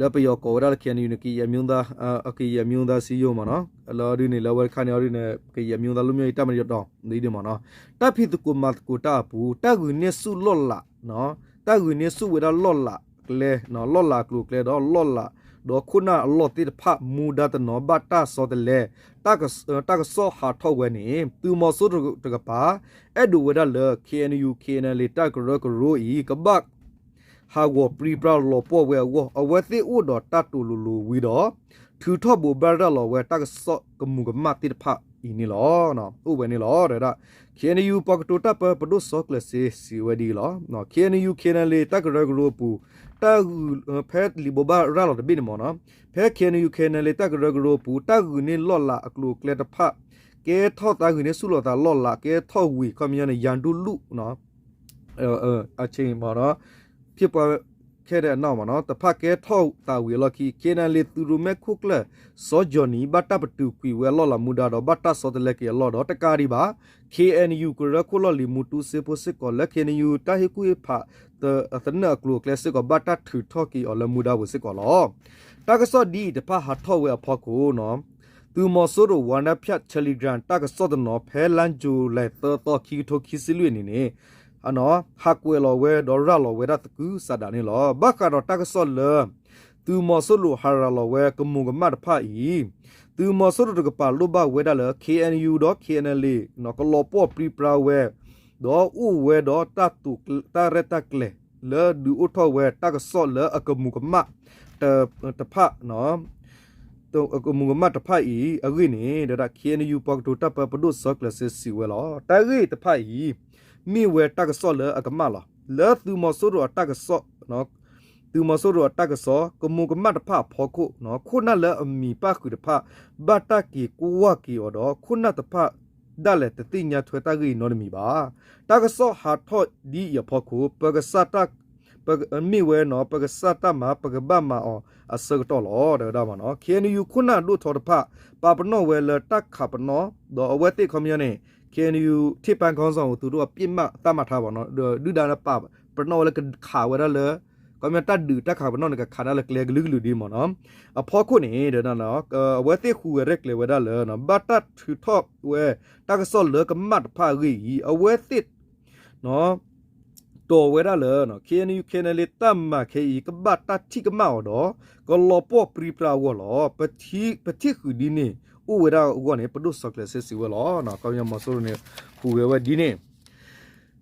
လၢပယီၤကိးဝဲဒၣ်လၢ ခ့ၣ်အဲၣ်ယူၣ်န့ၣ် ကယဲၢ်မံၤသၣ် ကယဲၢ်မံၤသၣ်စံယိၣ်မးနီၤ လၢအဒုန့ၣ် လၢအဝဲတခါန့ၣ်အီၤဒုန့ၣ် ကယဲၢ်မံၤသၣ်လွံၢ်မံၤအံၤ တၢ်မၤယီၤတီၤ ဒ်န့ၣ်မးနီၤ တၢ်ဖံးသကိးမၤသကိးတၢ်အပူၤ တၢ်ဂုာ်န့ၢ်ဆူၣ်လီၢ်လး တၢ်ဂုာ်န့ၢ်ဆူၣ်ဝဲဒၣ်လီၢ်လးကျဲ လီၢ်လးအကျိၤအကျဲဒီးလီၢ်လး ဒီးခိၣ်နၢ်အလီၢ်သ့ၣ်တဖၣ် မူဒါတနီၤဘၣ်တၢ်ဆီတလဲ တၢ်ကစီၣ်ဟးထီၣ်ဝဲန့ၣ် သုးမီၤစိရိၤတကပၤ အဲၣ်ဒိးဝဲဒၣ်လၢ ခ့ၣ်အဲၣ်ယူၣ် ခ့ၣ်အဲၣ်လ့ၣ် တၢ်ကရၢကရိအံၤ ကဘၣ် ဟးဂီၤပြံပြါလီၤပှီၢ်ဝဲအဂီၢ် အဝဲသ့ၣ်အိၣ်ဒီးတၢ်တိာ်လိၤလိၤဝံၤဒီး ထုးထီၣ်ဘိးဘၣ်ရၤလီၤဝဲတၢ်ကစီၣ်ကမူးကမၣ်သ့ၣ်တဖၣ်အံၤန့ၣ်လီၤ. အိၣ်ဝဲန့ၣ်လီၤ. ဒီးဝဲဒၣ် ခ့ၣ်အဲၣ်ယူၣ် ပှၤကတိၤတၢ်ပၢ ပဒိၣ်စီၤကျၢၤစ့ စံးဝဲဒ်အံၤလီၤ. ခ့ၣ်အဲၣ်ယူၣ် ခ့ၣ်အဲၣ်လ့ၣ် တၢ်ကရၢကရိအပူၤ တၢ်ဂုာ် ဖဲလံာ်ဘိးဘၣ်ရၤလီၤတဘ့ၣ်န့ၣ်မးနီၤ ဖဲ ခ့ၣ်အဲၣ်ယူၣ် ခ့ၣ်အဲၣ်လ့ၣ် တၢ်ကရၢကရိအပူၤ တၢ်ဂုာ်န့ၢ်လီၢ်လးအကျိၤအကျဲတဖၣ် ကဲထီၣ်သးဂုာ်န့ၢ်ဆူၣ်လီၤသးလီၢ်လး ကဲထီၣ်ဝံၤ ခီပညီန့ၣ် ယၤဒူၣ်လူၣ် အဆ့ၣ်မးနီၤ ဖံးပှၤခဲဒဲးအနီၢ်မးနီၤ တဖၣ်ကဲထီၣ်သးဝံၤအလီၢ်ခံ ခ့ၣ်အဲၣ်လ့ၣ် သုးရိၣ်မဲခိၣ်ကျၢၢ် စီၤကၠီၣ်နံၤ ဘၣ်တၢ်ပတုာ်ကွံာ်ဝဲအလီၢ်လၤမူဒါဒီး ဘၣ်တၢ်ဆီတလဲက့ၤအလီၢ်ဒီး တကးဒံးဘၣ် ခ့ၣ်အဲၣ်ယူၣ် ကရၢခိၣ်လီၢ်လံၤမူတူစ့ဖိစ့ၢ်ကီး လၢ ခ့ၣ်အဲၣ်ယူၣ် တၢ်ဟ့ၣ်ကူၣ်ဟ့ၣ်ဖး သနၢၣ်အကျိၤအကျဲစ့ၢ်ကီး ဘၣ်တၢ်ထုးထီၣ်က့ၤအီၤလၢမူဒါပူၤစ့ၢ်ကီးလီၤ. တၢ်ကစီၣ်ဒ်အံၤတဖၣ်ဟးထီၣ်ဝဲအဖီခိၣ် သုးမီၤစိရိၤ ဝါနါဖၠၣ် Telegram တၢ်ကစီၣ်တနီၤ ဖဲလါယူၤလံ သၢသီ ခံကထိခံဆံလွံၢ်နံၣ်န့ၣ် ဟးကွဲးလီၤဝဲဒီးရၤလီၤဝဲဒၣ်သကုၤဆးဒးန့ၣ်လီၤ. ဘၣ်ဃးဒီးတၢ်ကစီၣ်လၢ သုးမီၤစိရိၤဟးရၤလီၤဝဲ ကမူးကမၣ်တဖၣ်အံၤ သုးမီၤစိရိၤတကပၤလိၣ်ဘၣ်ဝဲဒၣ်လၢ ခ့ၣ်အဲၣ်ယူၣ် ဒီး ခ့ၣ်အဲၣ်လ့ၣ် ကလီၤပှီၢ်ပြံပြါဝဲ ဒီးအိၣ်ဝဲဒီးတၢ်ရဲၣ်တၢ်ကျဲၤ လၢဒုးအိၣ်ထီၣ်ဝဲတၢ်ကစီၣ်လၢအကမူးကမၣ်တဖၣ် ကမူးကမၣ်တဖၣ်အံၤအဂ့ၢ်န့ၣ် ဒီး ခ့ၣ်အဲၣ်ယူၣ် ပှၤကတိၤတၢ်ပၢပဒိၣ်စီၤကျၢၤစ့ စံးဝဲလီၤ. တၢ်ဂ့ၢ်တဖၣ်အံၤ မ့ၢ်ဝဲတၢ်ကစီၣ်လၢအကမၣ်လီၤ. လၢသုးမီၤစိရိၤအတၢ်ကစီၣ် သုးမီၤစိရိၤအတၢ်ကစီၣ် ကမူးကမၣ်တဖၣ်အဖီခိၣ် ခိၣ်နၢ်လၢအမံၤပၣ်ဃုာ်တဖၣ် ဘၣ်တၢ်က့ၤကွၢ်က့ၤအီၤဒီး ခိၣ်နၢ်တဖၣ်ဒၣ်လဲာ်တသ့ၣ်ညါထွဲတၢ်ဂ့ၢ်အံၤနီတမံၤဘၣ်. တၢ်ကစီၣ်ဟးထီၣ်ဒ်အံၤအဖီခိၣ် ပကစၢ် မ့ၢ်ဝဲနီၤ ပကစၢ်တၢ်မၤ ပကဘၣ်မၤအီၤအဆၢကတီၢ်လီၤ တဲဝဲဒၣ်မးနီၤ. ခ့ၣ်အဲၣ်ယူၣ် ခိၣ်နၢ်ဒိၣ်ထီတဖၣ် ပာ်ပနီၣ်ဝဲလၢတၢ်ခးပနီၣ် ဒီးအဝဲသ့ၣ်ခီပညီန့ၣ် ခ့ၣ်အဲၣ်ယူၣ် ထံၣ်ပၣ်ခီၣ်စီၣ် သုးရိၣ်အပစ်မးတၢ်မၤထါဘၣ်နီၤ ဒုၣ်ဒါလၢပာ်ပနီၣ်ဝဲလၢကခးဝဲဒၣ်လၢ ခီပညီတၢ်ဒုးတၢ်ခးပနီၣ်န့ၣ် ကခးဒၣ်လၢကျဲကလုာ်ကလုာ်ဒ်မးနီၤ. အဖီခိၣ်န့ၣ် အဝဲသ့ၣ်ဟူးဂဲၤရဲၣ်ကျဲၤဝဲဒၣ်လၢ ဘၣ်တၢ်ထုးထီၣ်ဝဲ တၢ်ကစီၣ်လၢကမၣ်တဖၣ်အဂ့ၢ်အံၤ အဝဲသ့ၣ် တီၢ်ဝဲဒၣ်လၢ ခ့ၣ်အဲၣ်ယူၣ် ခ့ၣ်အဲၣ်လ့ၣ် တၢ်မၤခဲအံၤ ကဘၣ်တၢ်ထံၣ်ကမၣ်အီၤဒီး ကလီၤပှီၢ်ပြံပြါအဂီၢ်လီၤ. ပထံၣ်ဃုာ်ဒ်န့ၣ် အိၣ်ဝဲဒၣ်အဂီၢ်န့ၣ် ပဒိၣ်စီၤကျၢၤစ့စံးဝဲလီၤ. ခီပညီမီၤစိရိၤန့ၣ် ဟူးဂဲၤဝဲဒ်န့ၣ်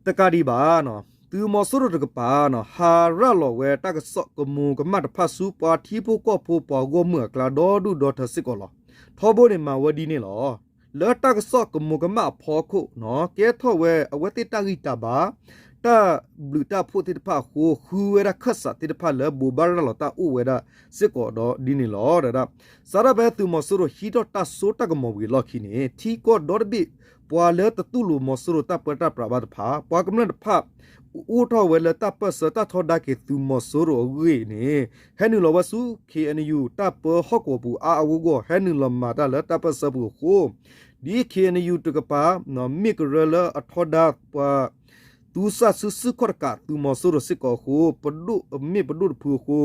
တကးဒံးဘၣ် သုးမီၤစိရိၤတကပၤ ဟးရၤလီၤဝဲတၢ်ကစီၣ်ကမူၤကမၣ်တဖၣ်ဆူပှၤထံဖိကီၢ်ဖိပှၤဂီၢ်မုၢ်အကျါဒီဒူၣ်ဒီထၢစ့ၢ်ကီးလီၤ. ထီဘိန့ၣ်မၤဝဲဒ်န့ၣ်လီၤ. လၢတၢ်ကစီၣ်ကမူၤကမၣ်အဖီခိၣ် ကဲထီၣ်ဝဲအဝဲသ့ၣ်တၢ်ဂံၢ်တၢ်ဘါ တၢ်ဘျုးတၢ်ဖှိၣ်သ့ၣ်တဖၣ်အဃိ ဃုဝဲဒၣ်ခၢၣ်စးသ့ၣ်တဖၣ်လၢဘိးဘၣ်ရၤလီၤတၢ်အိၣ်ဝဲဒၣ်စ့ၢ်ကီးဒီးဒ်န့ၣ်လီၤ. စးထီၣ်ဖဲသုးမီၤစိရိၤဟံးထီၣ်တၢ်စိတၢ်ကမီၤဝံၤအလီၢ်ခံန့ၣ် ထံကီၢ်ဒီတဘ့ၣ် ပှၤလၢတတူၢ်လိာ်မီၤစိရိၤတၢ်ပၢတၢ်ပြးဘၣ်တဖၣ် ပှၤကမျၢၢ်တဖၣ် အိၣ်ထီၣ်ဝဲလၢတၢ်ပၢၢ်ဆၢတၢ်ထီဒါက့ၤသုးမီၤစိရိၤအဂ့ၢ်န့ၣ် ဟဲနုာ်လီၤဝဲဆူ ခ့ၣ်အဲၣ်ယူၣ် တၢ်ပၢဟီၣ်ကဝီၤပူၤအါအါဂီၢ်ဂီၢ် ဟဲနုာ်လီၤမၤတၢ်လၢတၢ်ပၢၢ်ဆၢပူၤအဃိ ဒ် ခ့ၣ်အဲၣ်ယူၣ် တကပၤ မ့ၢ်ကရၢလၢအထီဒါပှၤ သူစၢ်ဆူစုခီၣ်တကး သုးမီၤစိရိၤစ့ၢ်ကီးအဃိ ပဒိၣ်မ့ၢ်ပဒိၣ်တဖုအဃိ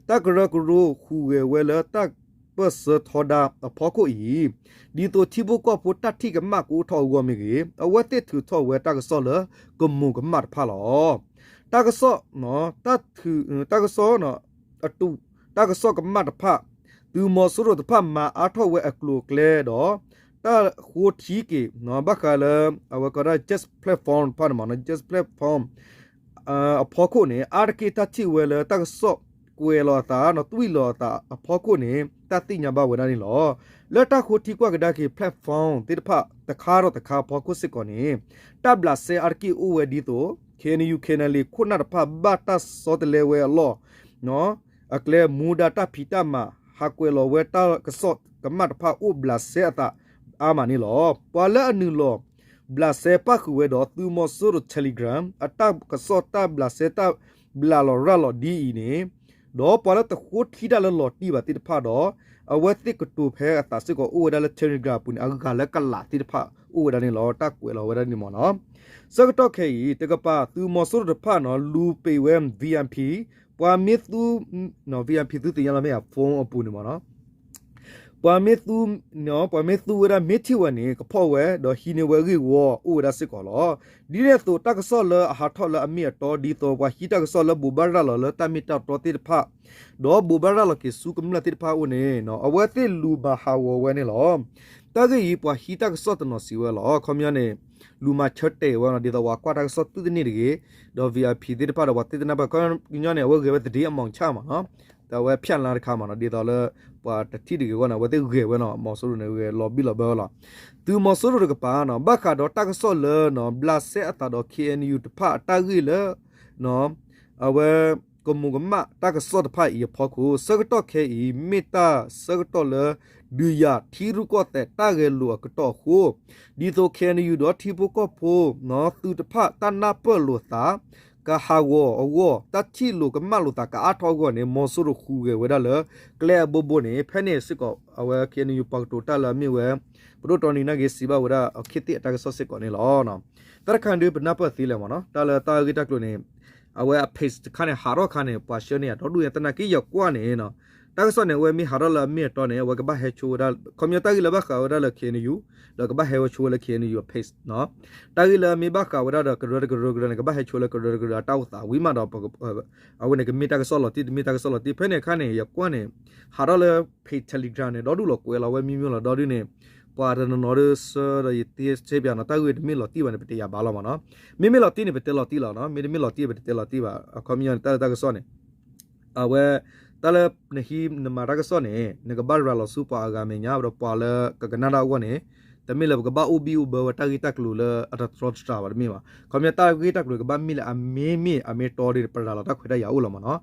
တၢ်ကရၢကရိဟူးဂဲၤဝဲလၢတၢ်ပၢၢ်ဆၢထီဒါအဖီခိၣ်အံၤ ဒ်သိးထံဖိကီၢ်ဖိတၢ်ထံၣ်ကမၣ်ကအိၣ်ထီၣ်အဂီၢ်မ့ၢ်ဂ့ၤ အဝဲသ့ၣ်ထုးထီၣ်ဝဲတၢ်ကစီၣ်လၢကမူၤကမၣ်တဖၣ်လီၤ. တၢ်ကစီၣ် တၢ် တၢ်ကစီၣ် အတူး တၢ်ကစီၣ်ကမၣ်တဖၣ် သုးမီၤစိရိၤတဖၣ်မၤအါထီၣ်ဝဲအကျိၤအကျဲဒီး တၢ်ဃိထံက့ၤ ဘၣ်ဃးလၢ အဝဲကီးဒၣ် Just Platform တဖၣ်န့ၣ်မ့ၢ်နီၤ Just Platform အဖီခိၣ်န့ၣ် အါတက့ၢ်တၢ်ထံၣ်ဝဲလၢတၢ်ကစီၣ်ကွဲးလီၤအသး သွံၣ်လီၤအသးအဖီခိၣ်န့ၣ် တၢ်သ့ၣ်ညါဘၣ်ဝဲဒၣ်န့ၣ်လီၤ. လၢတၢ်ဃိထံကွၢ်ကဒါက့ၤ platform သ့ၣ်တဖၣ်တခါဒီးတခါအဖီခိၣ်စ့ၢ်ကီးန့ၣ် တၢ်ဘျးစဲအါတက့ၢ်အိၣ်ဝဲဒ်သိး ခ့ၣ်အဲၣ်ယူၣ် ခ့ၣ်အဲၣ်ယူၣ် ခိၣ်နၢ်တဖၣ်ဘၣ်တၢ်ဆီတလဲဝဲအလီၢ် အကျဲမူဒါတၢ်ဖံးတၢ်မၤ ဟးကွဲးလီၤဝဲတၢ်ကစီၣ်ကမၣ်တဖၣ်အိၣ်ဘျးစဲအသးအါမးန့ၣ်လီၤ. ပှၤလၢအနုာ်လီၤ ဘျးစဲပၣ်ဃုာ်ဝဲဒီး သုးမီၤစိရိၤ Telegram အတၢ်ကစီၣ်တၢ်ဘျးစဲတၢ်ဘျးလီၤရၤလီၤဒ်အံၤန့ၣ် ဒီးပှၤလၢတဃိထံတၢ်လၢလီၤတံၢ်ဘၣ်သ့ၣ်တဖၣ်ဒီး အဝဲသ့ၣ်ကတိၤဖဲအသးစ့ၢ်ကီးအိၣ်ဝဲဒၣ်လၢ Telegram အပူၤန့ၣ် အဂၤလၢကလးသ့ၣ်တဖၣ်အိၣ်ဝဲဒၣ်န့ၣ်လီၤ. တၢ်ကွဲးလီၤဝဲဒၣ်န့ၣ်မ့ၢ်နီၤ ဆၢကတီၢ်ခဲအံၤ တကပၤသုးမီၤစိရိၤတဖၣ်နီၤ လူၤပံာ်ဝဲ V I P ပှၤမ့ၢ်သူ V I P သုသ့ၣ်ညါလီၤမ့ၢ်ဧါ phone အပူၤန့ၣ်မ့ၢ်နီၤ ပှၤမ့ၢ်သူ ပှၤမ့ၢ်သူဝဲဒၣ်မ့ၢ်ထံၣ်ဝဲန့ၣ် ကဖီၣ်ဝဲ ဒီးဟံးန့ၢ်ဝဲဂ့ၢ်ဝီအိၣ်ဝဲဒၣ်စ့ၢ်ကီးလီၤ. ဒ်န့ၣ်အသိး တၢ်ကစီၣ်လၢအဟးထီၣ်လၢအမ့ၢ်အတီ ဒ်သိးပှၤဟံးတၢ်ကစီၣ်လၢဘိးဘၣ်ရၤလီၤလၢတၢ်မ့ၢ်တၢ်တီသ့ၣ်တဖၣ် ဒီးဘိးဘၣ်ရၤလီၤက့ၤဆူကမျၢၢ်သ့ၣ်တဖၣ်အအိၣ်န့ၣ် အဝဲသ့ၣ်လူၤမၤဟးဂီၤဝဲန့ၣ်လီၤ. တၢ်ဂ့ၢ်အံၤ ပှၤဟံးတၢ်ကစီၣ်တနီၤစံးဝဲလီၤ. ခီပညီန့ၣ် လူၤမၤဆၢတဲာ်ဝဲနီၤ ဒ်သိးပှၤကွၢ်တၢ်ကစီၣ်သုတန့ၢ်တဂ့ၤ, ဒီး V I P သ့ၣ်တဖၣ်ဒီးပှၤသ့ၣ်တနၢ်ပၢၢ် ခီပညီန့ၣ် အဝဲဂဲၤဝဲသတင်းအမှောင်ချမ့ၢ်နီၤ, အဝဲဖျါလါတခါမ့ၢ်နီၤ ဒ်သိးလၢ ပှၤတထံၣ်တဂ့ၤအဂီၢ်န့ၣ် အဝဲသ့ၣ်ဂဲၤဝဲနီၤ မီၤစိရိၤန့ၣ် ဂဲၤလီၤဘံၣ်လီၤဘၢဝဲလီၤ. သုးမီၤစိရိၤတကပၤနီၤ ဘၣ်ဃးဒီးတၢ်ကစီၣ်လၢ ဘျးစဲအသးဒီး K N U တဖၣ်အတၢ်ဂ့ၢ်လၢ အဝဲ ကမူၤကမၣ်တၢ်ကစီၣ်တဖၣ်အံၤအဖီခိၣ် ဆၢကတီၢ်ခဲအံၤ မ့ၢ်တၢ်ဆၢကတီၢ်လၢ ဒုးယၤထံရူၢ်ကီၢ်သဲးတၢ်ဂဲၤလိာ်အကတီၢ်အဃိ ဒ်သိး K N U ဒီးထံဖိကီၢ်ဖိ သုးတဖၣ်တၢ်နၢ်ပၢၢ်လိာ်သး ကဟးဂီၤအဂီၢ် တၢ်ထံၣ်လိာ်ကမၣ်လိာ်သးကအါထီၣ်အဂီၢ်န့ၣ် မီၤစိရိၤဟူးဂဲၤဝဲဒၣ်လၢ ကျဲအဘိဘိန့ၣ် ဖဲန့ၣ်စ့ၢ်ကီး အဝဲ K N U ပှၤကတိၤတၢ်လၢအမ့ၢ်ဝဲ ပဒိၣ်တီနံၤနာ်က့ၤစံးဘၣ်ဝဲဒၣ်အခ့သ့ၣ်အတၢ်ကစီၣ်စ့ၢ်ကီးန့ၣ်လီၤ. တၢ်တခါဒုးပနၢ်ပၢၢ်သ့လဲၣ်မ့ၢ်နီၤ တၢ်လၢတၢ်ဂ့ၢ်တၢ်ကျိၤန့ၣ် အဝဲအ page တခါန့ၣ် ဟးထီၣ်ခါန့ၣ် ပှၤဆှၢန့ၢ်အဒီဒူၣ်ညါ သနာ်က့ယကွၢ်န့ၣ်နီၤ တၢ်ကစီၣ်န့ၣ် အဝဲမ့ၢ်ဟးထီၣ်လၢအမ့ၢ်အတီန့ၣ် အဝဲကဘၣ်ဟဲဆိဝဲဒၣ် ခီပညီတၢ်ဂ့ၢ်လၢဘၣ်ဃးဝဲဒၣ်လၢ K N U ဒီးကဘၣ်ဟဲဝဲဆိဝဲလၢ K N U အ page နီၤ တၢ်ဂ့ၢ်လၢအမ့ၢ်ဘၣ်ဃးဝဲဒၣ်ဒီးကရၢတကရၢကရၢန့ၣ် ကဘၣ်ဟဲဆိလၢကရၢတကရၢအတၢ်အိၣ်သးဝံၤမးဒီး အဝဲန့ၣ်ကမ့ၢ်တၢ်ကစီၣ်လီၤတံၢ် တမ့ၢ်တၢ်ကစီၣ်လီၤတံၢ် ဖဲန့ၣ်အခါန့ၣ် ယကွၢ်န့ၣ် ဟးထီၣ်လၢ page Telegram န့ၣ် ဒီဒူၣ်လီၤကွဲးလီၤဝဲမံၤမံၤလီၤ ဒီဒူၣ်န့ၣ် ပှၤတနီၤနီၤဒီးဆၢဒီးယတဲဆၢပၠးနီၤ တၢ်ဂ့ၢ်တမ့ၢ်လီၤတံၢ်ဘၣ်န့ၣ် ပတယာ်ဘၣ်လီၤမ့ၢ်နီၤ မ့မ့ၢ်လီၤတံၢ်န့ၣ် ပတဲလီၤတံၢ်လီၤနီၤ မ့တမ့ၢ်လီၤတံၢ် ပတတဲလီၤတံၢ်ဘၣ် အခီပညီန့ၣ် တၢ်လၢတၢ်ကစီၣ်န့ၣ် အဝဲ တၢ်လၢနဟံးနမၤတၢ်ကစီၣ်န့ၣ် နကဘၣ်ရၤလီၤဆူပှၤအဂၤမဲာ်ညါ ဒီးပှၤလၢကကနၣ်တၢ်အဂီၢ်န့ၣ် တမ့ၢ်လၢပကဘၣ်အိၣ်ဘံၣ်အိၣ်ဘၢဝဲတၢ်ဂ့ၢ်တၢ်ကျိၤလၢအတတြီတတြၢ်ဘၣ်တမ့ၢ်ဘၣ် ခီပညီတၢ်ဂ့ၢ်တၢ်ကျိၤကဘၣ်မ့ၢ်လၢအမ့မ့ၢ်အမ့ၢ်တီဒ်န့ၣ် ပရၤလီၤတၢ်ခွဲးတၢ်ယာ်အိၣ်လီၤမ့ၢ်နီၤ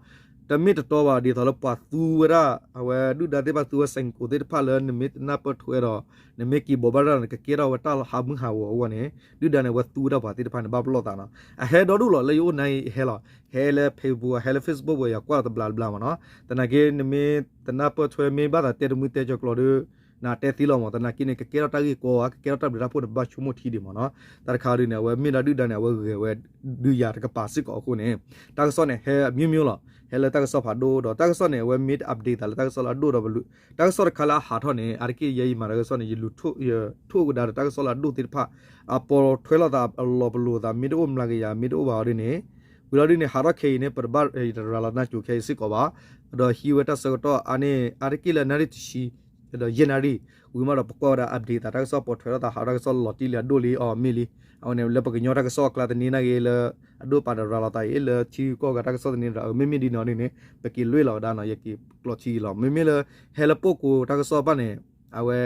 တမ့ၢ်တတီဘၣ် ဒ်သိးလၢပှၤသူဝဲဒၣ် အဝဲဒုၣ်ဒါသ့ၣ်တဖၣ်သူဝဲ စဲးကိးသ့ၣ်တဖၣ်လၢနမ့ၢ်တနၢ်ပၢၢ်ထွဲဒီး နမ့ၢ်က့ၤဘိးဘၣ်ရၤလီၤန့ၣ် ကကဲထီၣ်ဝဲတၢ်ဟးမုၢ်ဟးဂီၤအဂီၢ်န့ၣ် ဒုၣ်ဒါန့ၣ် အဝဲသူဝဲဒၣ်ပှၤသ့ၣ်တဖၣ်န့ၣ် ဘၣ်ပလီၢ်သးနီၤ အဟဲဒီဒူၣ်လီၤ လၢယအိၣ်နၤအံၤဟဲလီၤ ဟဲလၢ Facebook ဟဲလၢ Facebook ဝဲယကွၢ်လီၤတဘျီတဘျီမ့ၢ်နီၤ သနာ်က့နမ့ၢ်တနၢ်ပၢၢ်ထွဲမ့ၢ်ဘၣ်သးတဲတမုၢ်တဲကၠီၤကျိၤဒီး နတဲသ့လီၤမ့ၢ် သနာ်က့န့ၣ် ကကဲထီၣ်တၢ်ဂ့ၢ်ကီဧါ ကကဲထီၣ်တၢ်ဘျုးတၢ်ဖှိၣ်န့ၣ် ပဘၣ်ဆိကမိၣ်ထံဒံးမ့ၢ်နီၤ တၢ်တခါဒ်န့ၣ် အဝဲမ့ၢ်ဒၣ်ဒုၣ်ဒါန့ၣ် အဝဲဂဲၤဝဲ ဒုးယၤတကပၤစ့ၢ်ကီးအဃိန့ၣ် တၢ်ကစီၣ်န့ၣ် ဟဲအမျိုးမျိုးလီၤ ဟဲလၢတၢ်ကစီၣ်ဖးဒိၣ်ဒီး တၢ်ကစီၣ်န့ၣ် အဝဲမ့ၢ်တ update သးလၢတၢ်ကစီၣ်လၢအဒိၣ်ဒီးပလူၤ တၢ်ကစီၣ်တခါလၢအဟးထီၣ်န့ၣ် အါတက့ၢ်ယဲယမၤတၢ်ကစီၣ်န့ၣ် ယလူၤ ယထိၣ်ကဒါဒီးတၢ်ကစီၣ်လၢအဒိၣ်သ့ၣ်တဖၣ် အပိာ်ထွဲလိာ်သးအလီၤပလိာ်သး မ့ၢ်တအိၣ်မျးကယၤ မ့ၢ်တအိၣ်ဘၣ်အီၤဒ်န့ၣ် ဝံၤလီၤဒ်န့ၣ် ဟးထီၣ်ခဲအံၤန့ၣ် ပတဘၣ် ယတရၤလီၤနၢ်ကၠိခဲအံၤစ့ၢ်ကီးဘၣ် ဒီးဟံးဝဲတၢ်ဆၢကတီၢ်အါန့ၢ် အါတက့ၢ်လၢနၣ်ရံၣ်တဆံ ဒီးယဲၢ်နၣ်ရံၣ် ဝံၤမးဒီးပကွၢ်ဝဲဒၣ် update သးတၢ်ကစီၣ်ပိာ်ထွဲထီၣ်သး ဟးထီၣ်တၢ်ကစီၣ်လီၤတံၢ်လံအဒိၣ်လံအီၤမ့ၢ်လံ. အဝဲန့ၣ်လၢပကညီတၢ်ကစီၣ်အကျါတနံၤနာ်က့လၢ အဒိၣ်ပာ်ဒီးရၤလီၤသးအံၤ လၢထံဂုၤကီၢ်ဂၤတၢ်ကစီၣ်တနံၤဒီး မ့မ့ၢ်ဒ်နီၢ်ဒ်န့ၣ် ပက့ၤလွ့လီၤဝဲဒၣ်နီၤ ယက့ၤကျိးထံလီၤ. မ့မ့ၢ်လၢ ဟဲလၢပိာ်ကိးတၢ်ကစီၣ်ဘၣ်န့ၣ် အဝဲ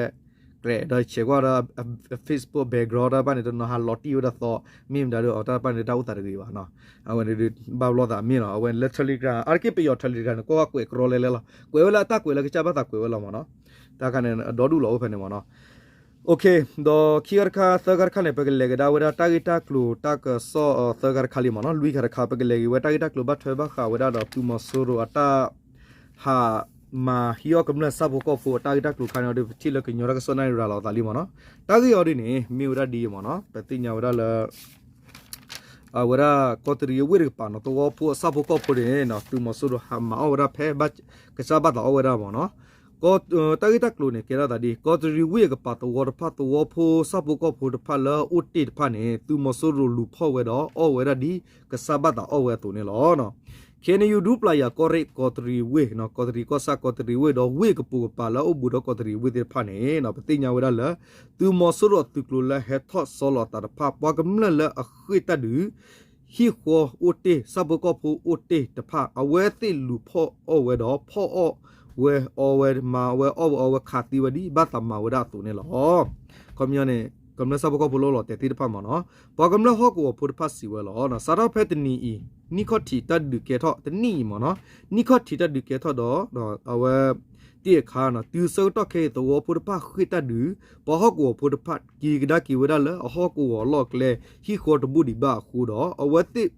ကြဲးဒီးဆဲးကွၢ်ဒီး Facebook background တၢ်ဘၣ်န့ၣ် တနီၤဟးလီၤတံၢ်ဝဲဒၣ်သီ မ့ၢ်မတၤဒီးအီၤတၢ်တဖၣ်န့ၣ် တၢ်အိၣ်သးတဂ့ၤဘၣ်နီၤ. အဝဲန့ၣ် ဘၣ်ဘျီသးမ့ၢ်လီၤ. အဝဲလၢ Telegram အါတက့ၢ်ပယီၤ Telegram န့ၣ် ကွၢ်ကွၢ်ကွဲးကြီလဲလဲလီၤ. ကွဲးဝဲလၢအတၢ်ကွဲးလၢကစၢ်ဘၣ်သးကွဲးဝဲလီၤမ့ၢ်နီၤ. တၢ်ခါန့ၣ် အဒီဒူၣ်လီၤအိၣ်ဖဲန့ၣ်မ့ၢ်နီၤ. ဒီးခံခါတခါ သၢခါတခါန့ၣ် ပကလဲၤကဒါဝဲဒၣ်တၢ်ဂ့ၢ်တၢ်ကျိၤတၢ်ကစီၣ်သၢခါတခါလံမ့ၢ်နီၤ. လွံၢ်ခါတခါ ပကလဲၤက့ၤဝဲတၢ်ဂ့ၢ်တၢ်ကျိၤဘၣ်ထွဲဘၣ်ဃးဝဲဒၣ်ဒီးသုးမီၤစိရိၤအတၢ် ဟးမၤဟံးအီၣ်ကမျၢၢ်ဆၣ်ဖိကီၢ်ဖိအတၢ်ဂ့ၢ်တၢ်ကျိၤခါန့ၣ်ဒီး ပထံၣ်လၢကညီတၢ်ကစီၣ်န့ၣ်ရၤလီၤသးလံမ့ၢ်နီၤ. တၢ်ဂ့ၢ်အီၤဒ်န့ၣ် မ့ၢ်ဝဲဒၣ်ဒ်အံၤမ့ၢ်နီၤ. ပသ့ၣ်ညါဝဲဒၣ်လၢ အဝဲဒၣ်ကီးတရံးအဝ့ၢ်တကပၤနီၤ သဝီဖိအဆၣ်ဖိကီၢ်ဖိန့ၣ် သုးမီၤစိရိၤဟးမၤအီၣ်ဝဲဒၣ်ဖဲ ကစၢ်ဘၣ်သးအီၣ်ဝဲဒၣ်မ့ၢ်နီၤ. တၢ်ဂ့ၢ်တၢ်ကျိၤန့ၣ် ကဲထီၣ်သးဒ် ကီးတရံးဝ့ၢ်အကပၤသဝီတဖၣ် သဝီဖိဆၣ်ဖိကီၢ်ဖိတဖၣ်လၢအအိၣ်တ့ၢ်တဖၣ်န့ၣ် သုးမီၤစိရိၤလူၤဖီၣ်ဝဲဒီးအီၣ်ဝဲဒၣ်ဒ်ကစၢ်ဘၣ်သးအီၣ်ဝဲအသိးန့ၣ်လီၤ. KNU ဒူပျၤယၤကီၢ်ရ့ၣ်ကီးတရံးဝ့ၢ် ကီးတရံးကီၢ်ဆၣ်ကီးတရံးဝ့ၢ်ဒီးဝ့ၢ်ကပိာ်ကပၤလၢအအိၣ်ဘူးဒီးကီးတရံးဝ့ၢ်သ့ၣ်တဖၣ်န့ၣ် ပသ့ၣ်ညါဝဲဒၣ်လၢ သုးမီၤစိရိၤအသုးကျိၤလၢဟဲထီၣ်ဆီလီၤအသးတဖၣ် ပှၤကမျၢၢ်လၢအဃ့ၢ်တၢ်ဒုး ဟံၣ်ဃီအိၣ်တ့ၢ် ဆၣ်ဖိကီၢ်ဖိအိၣ်တ့ၢ်တဖၣ် အဝဲသ့ၣ်လူၤဖီၣ်အီၣ်ဝဲဒီး ဖီၣ်အီၣ်ဝဲအီဝဲ မၤဝဲအီၣ်ဝဲအီဝဲခးသံဝဲဒ်ဘၣ်သးမၤဝဲဒၣ်အသိးန့ၣ်လီၤ. ခီပညီန့ၣ် ကမျၢၢ်ဆၣ်ဖိကီၢ်ဖိလၢလီၤတဲာ်သ့ၣ်တဖၣ်မ့ၢ်နီၤ ပှၤကမျၢၢ်ဟီၣ်ကဝီၤဖိတဖၣ်စံးဝဲလီၤ. စးထီၣ်ဖဲတနံၤအံၤ နံၣ်ခီၣ်ထံးတၢ်ဒုးကဲထီၣ် တနံၣ်အံၤမ့ၢ်နီၤ နံၣ်ခီၣ်ထံးတၢ်ဒုးကဲထီၣ်ဒီး အဝဲ တ့ၢ်အခါ တုၤဆၢကတီၢ်ခဲအံၤ သဝီဖိတဖၣ်ဃ့ၢ်တၢ်ဒုး ပှၤဟီၣ်ကဝီၤဖိတဖၣ် က့ၤကဒါက့ၤဝဲဒၣ်လၢအဟီၣ်ကဝီၤအလီၢ်အကျဲ ဟံၣ်ဃီတဘူၣ်ဒံးဘၣ်အဃိဒီး အဝဲသ့ၣ်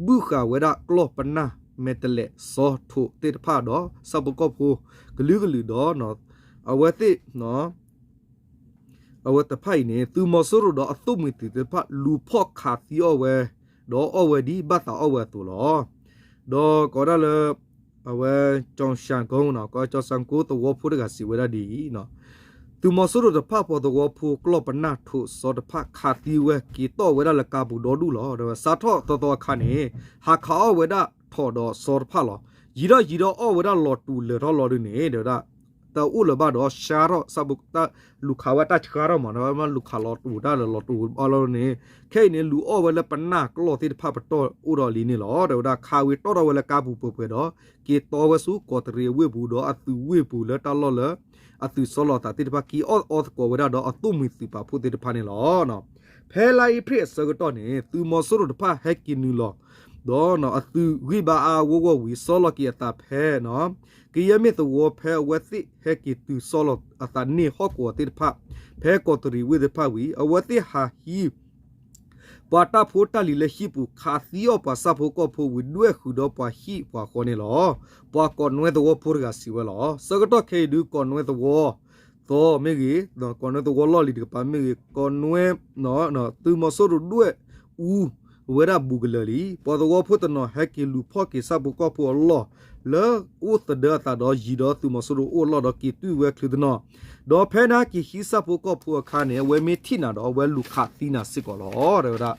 ဘုၣ်ဃာ်ဝဲဒၣ်ကျီၢ်ပနၢ်မဲာ်တဲးလဲးစီၤထိးသ့ၣ်တဖၣ်ဒီး ဆၣ်ဖိကီၢ်ဖိကလုာ်ကလုာ်ဒီး အဝဲသ့ၣ် အဝဲတဖၣ်အံၤန့ၣ် သုးမီၤစိရိၤဒီးအသိၣ်မှံၤသုးသ့ၣ်တဖၣ် လူၤဖီၣ်ခးသံအီၣ်ဝဲ ဒီးအီၣ်ဝဲဒ်ဘၣ်သးအီၣ်ဝဲအသိးလီၤ. ဒီးကိးဒၣ်လၢ အဝဲ ကၠီၤစၣ်ကိနီၤ ကၠီၤစၣ်ကိသဝီဖိတဂၤစံးဝဲဒၣ်ဒ်အံၤ သုးမီၤစိရိၤတဖၣ် ပှၤသဝီဖိကျီၢ်ပနၢ်ထိးစီၤတဖၣ် ခးသံဝဲက့ၤတီၢ်ဝဲဒၣ်လၢကါပူၤဒီဒူၣ်လီၤ. ဒီးစးထီၣ်သီသီအခါန့ၣ် ဟးခးအီၣ်ဝဲဒၣ်ထိးဒီးစီၤတဖၣ်လီၤ. ယံာ်ထီၣ်ယံာ်ထီၣ်အီၣ်ဝဲဒၣ်လီၤတူာ်လၢာ်ထီၣ်လီၤဒုန့ၣ် ဒီးဝဲဒၣ် တအိၣ်လၢၤဘၣ်ဒီး ဆါထီၣ် လူၤခးဝဲတၢ်ဆါထီၣ်မး ဒီးလူၤခးလီၤတူာ်တၢ်လၢာ်လီၤတူာ်အီၤလီၤန့ၣ် ခဲအံၤန့ၣ် လူၤအီၣ်ဝဲလၢပနၢ်ကျီၢ်သ့ၣ်တဖၣ်ပတီၢ်အိၣ်ဒီးလံန့ၣ်လီၤ. ဒီးဝဲဒၣ် ခးဝံၤတီၢ်ထီၣ်ဝဲလၢကါပူၤပှဲၤပှဲၤဒီး က့ၤတီဝဲဆူကီးတရံးအဝ့ၢ်ပူၤဒီးအသုးဝ့ၢ်ပူၤလၢတၢ်လီၢ်လၢ အသုးဆီလီၤသးသ့ၣ်တဖၣ် က့ၤအီၣ်အီသကိးဝဲဒၣ်ဒီးအသိၣ်မှံၤသုးပာ်ဖှိၣ်သ့ၣ်တဖၣ်န့ၣ်လီၤ. ဖဲလါအ့ဖြ့ၣ်အဆၢကတီၢ်န့ၣ် သုးမီၤစိရိၤတဖၣ်ဟဲက့ၤနုာ်လီၤ ဒီးအသုးဂံၢ်ဘါအါအါဂီၢ်ဂီၢ်ဝံၤ ဆီလီၤက့ၤအသးဖဲ ကယဲၢ်မ့ၢ်သဝီဖဲ အဝဲသ့ၣ်ဟဲက့ၤတုၤဆီလီၤအသးန့ၢ်ဟီၣ်ကဝီၤသ့ၣ်တဖၣ် ဖဲကီးတရံးဝ့ၢ်သ့ၣ်တဖၣ်ဝံၤ အဝဲသ့ၣ်ဟးဟံး ပှၤတၢ်ဖိတၢ်လံၤလၢဟံၣ်ပူၤ ခးသံအီၣ်ပှၤဆၣ်ဖိကီၢ်ဖိဝံၤ ဒွဲၣ်ဃုာ်ဒီးပှၤဟံၣ်ပှၤဃီန့ၣ်လီၤ. ပှၤကီးနွဲသဝီဖိတဂၤစံးဝဲလီၤ. ဆၢကတီၢ်ခဲအံၤဒုး ကီးနွဲသဝီသီမ့ၢ်ဂ့ၤ, ကီးနွဲသဝီလီၢ်လံၤတကပၤမ့ၢ်ဂ့ၤ, ကီးနွဲ သုးမီၤစိရိၤဒွဲၣ်အူဝဲဒၣ်ဘူးကလၢာ်လံ. ပှၤသဝီဖိတနီၤဟဲက့ၤလူၤဖီၣ်က့ၤဆၣ်ဖိကီၢ်ဖိအလီၢ် လၢအိၣ်သဒၢအသးဒီးယံၤဒီးသုးမီၤစိရိၤအိၣ်အလီၢ်ဒီး က့ၤတုၤဝဲချုးတနီၤ, ဒီးဖဲနဟဲက့ၤဟံးဆၣ်ဖိကီၢ်ဖိအခါန့ၣ် အဝဲမ့ၢ်ထံၣ်နၤဒီး အဝဲလူၤခးသံနၤစ့ၢ်ကီးလီၤ. တဲဝဲဒၣ်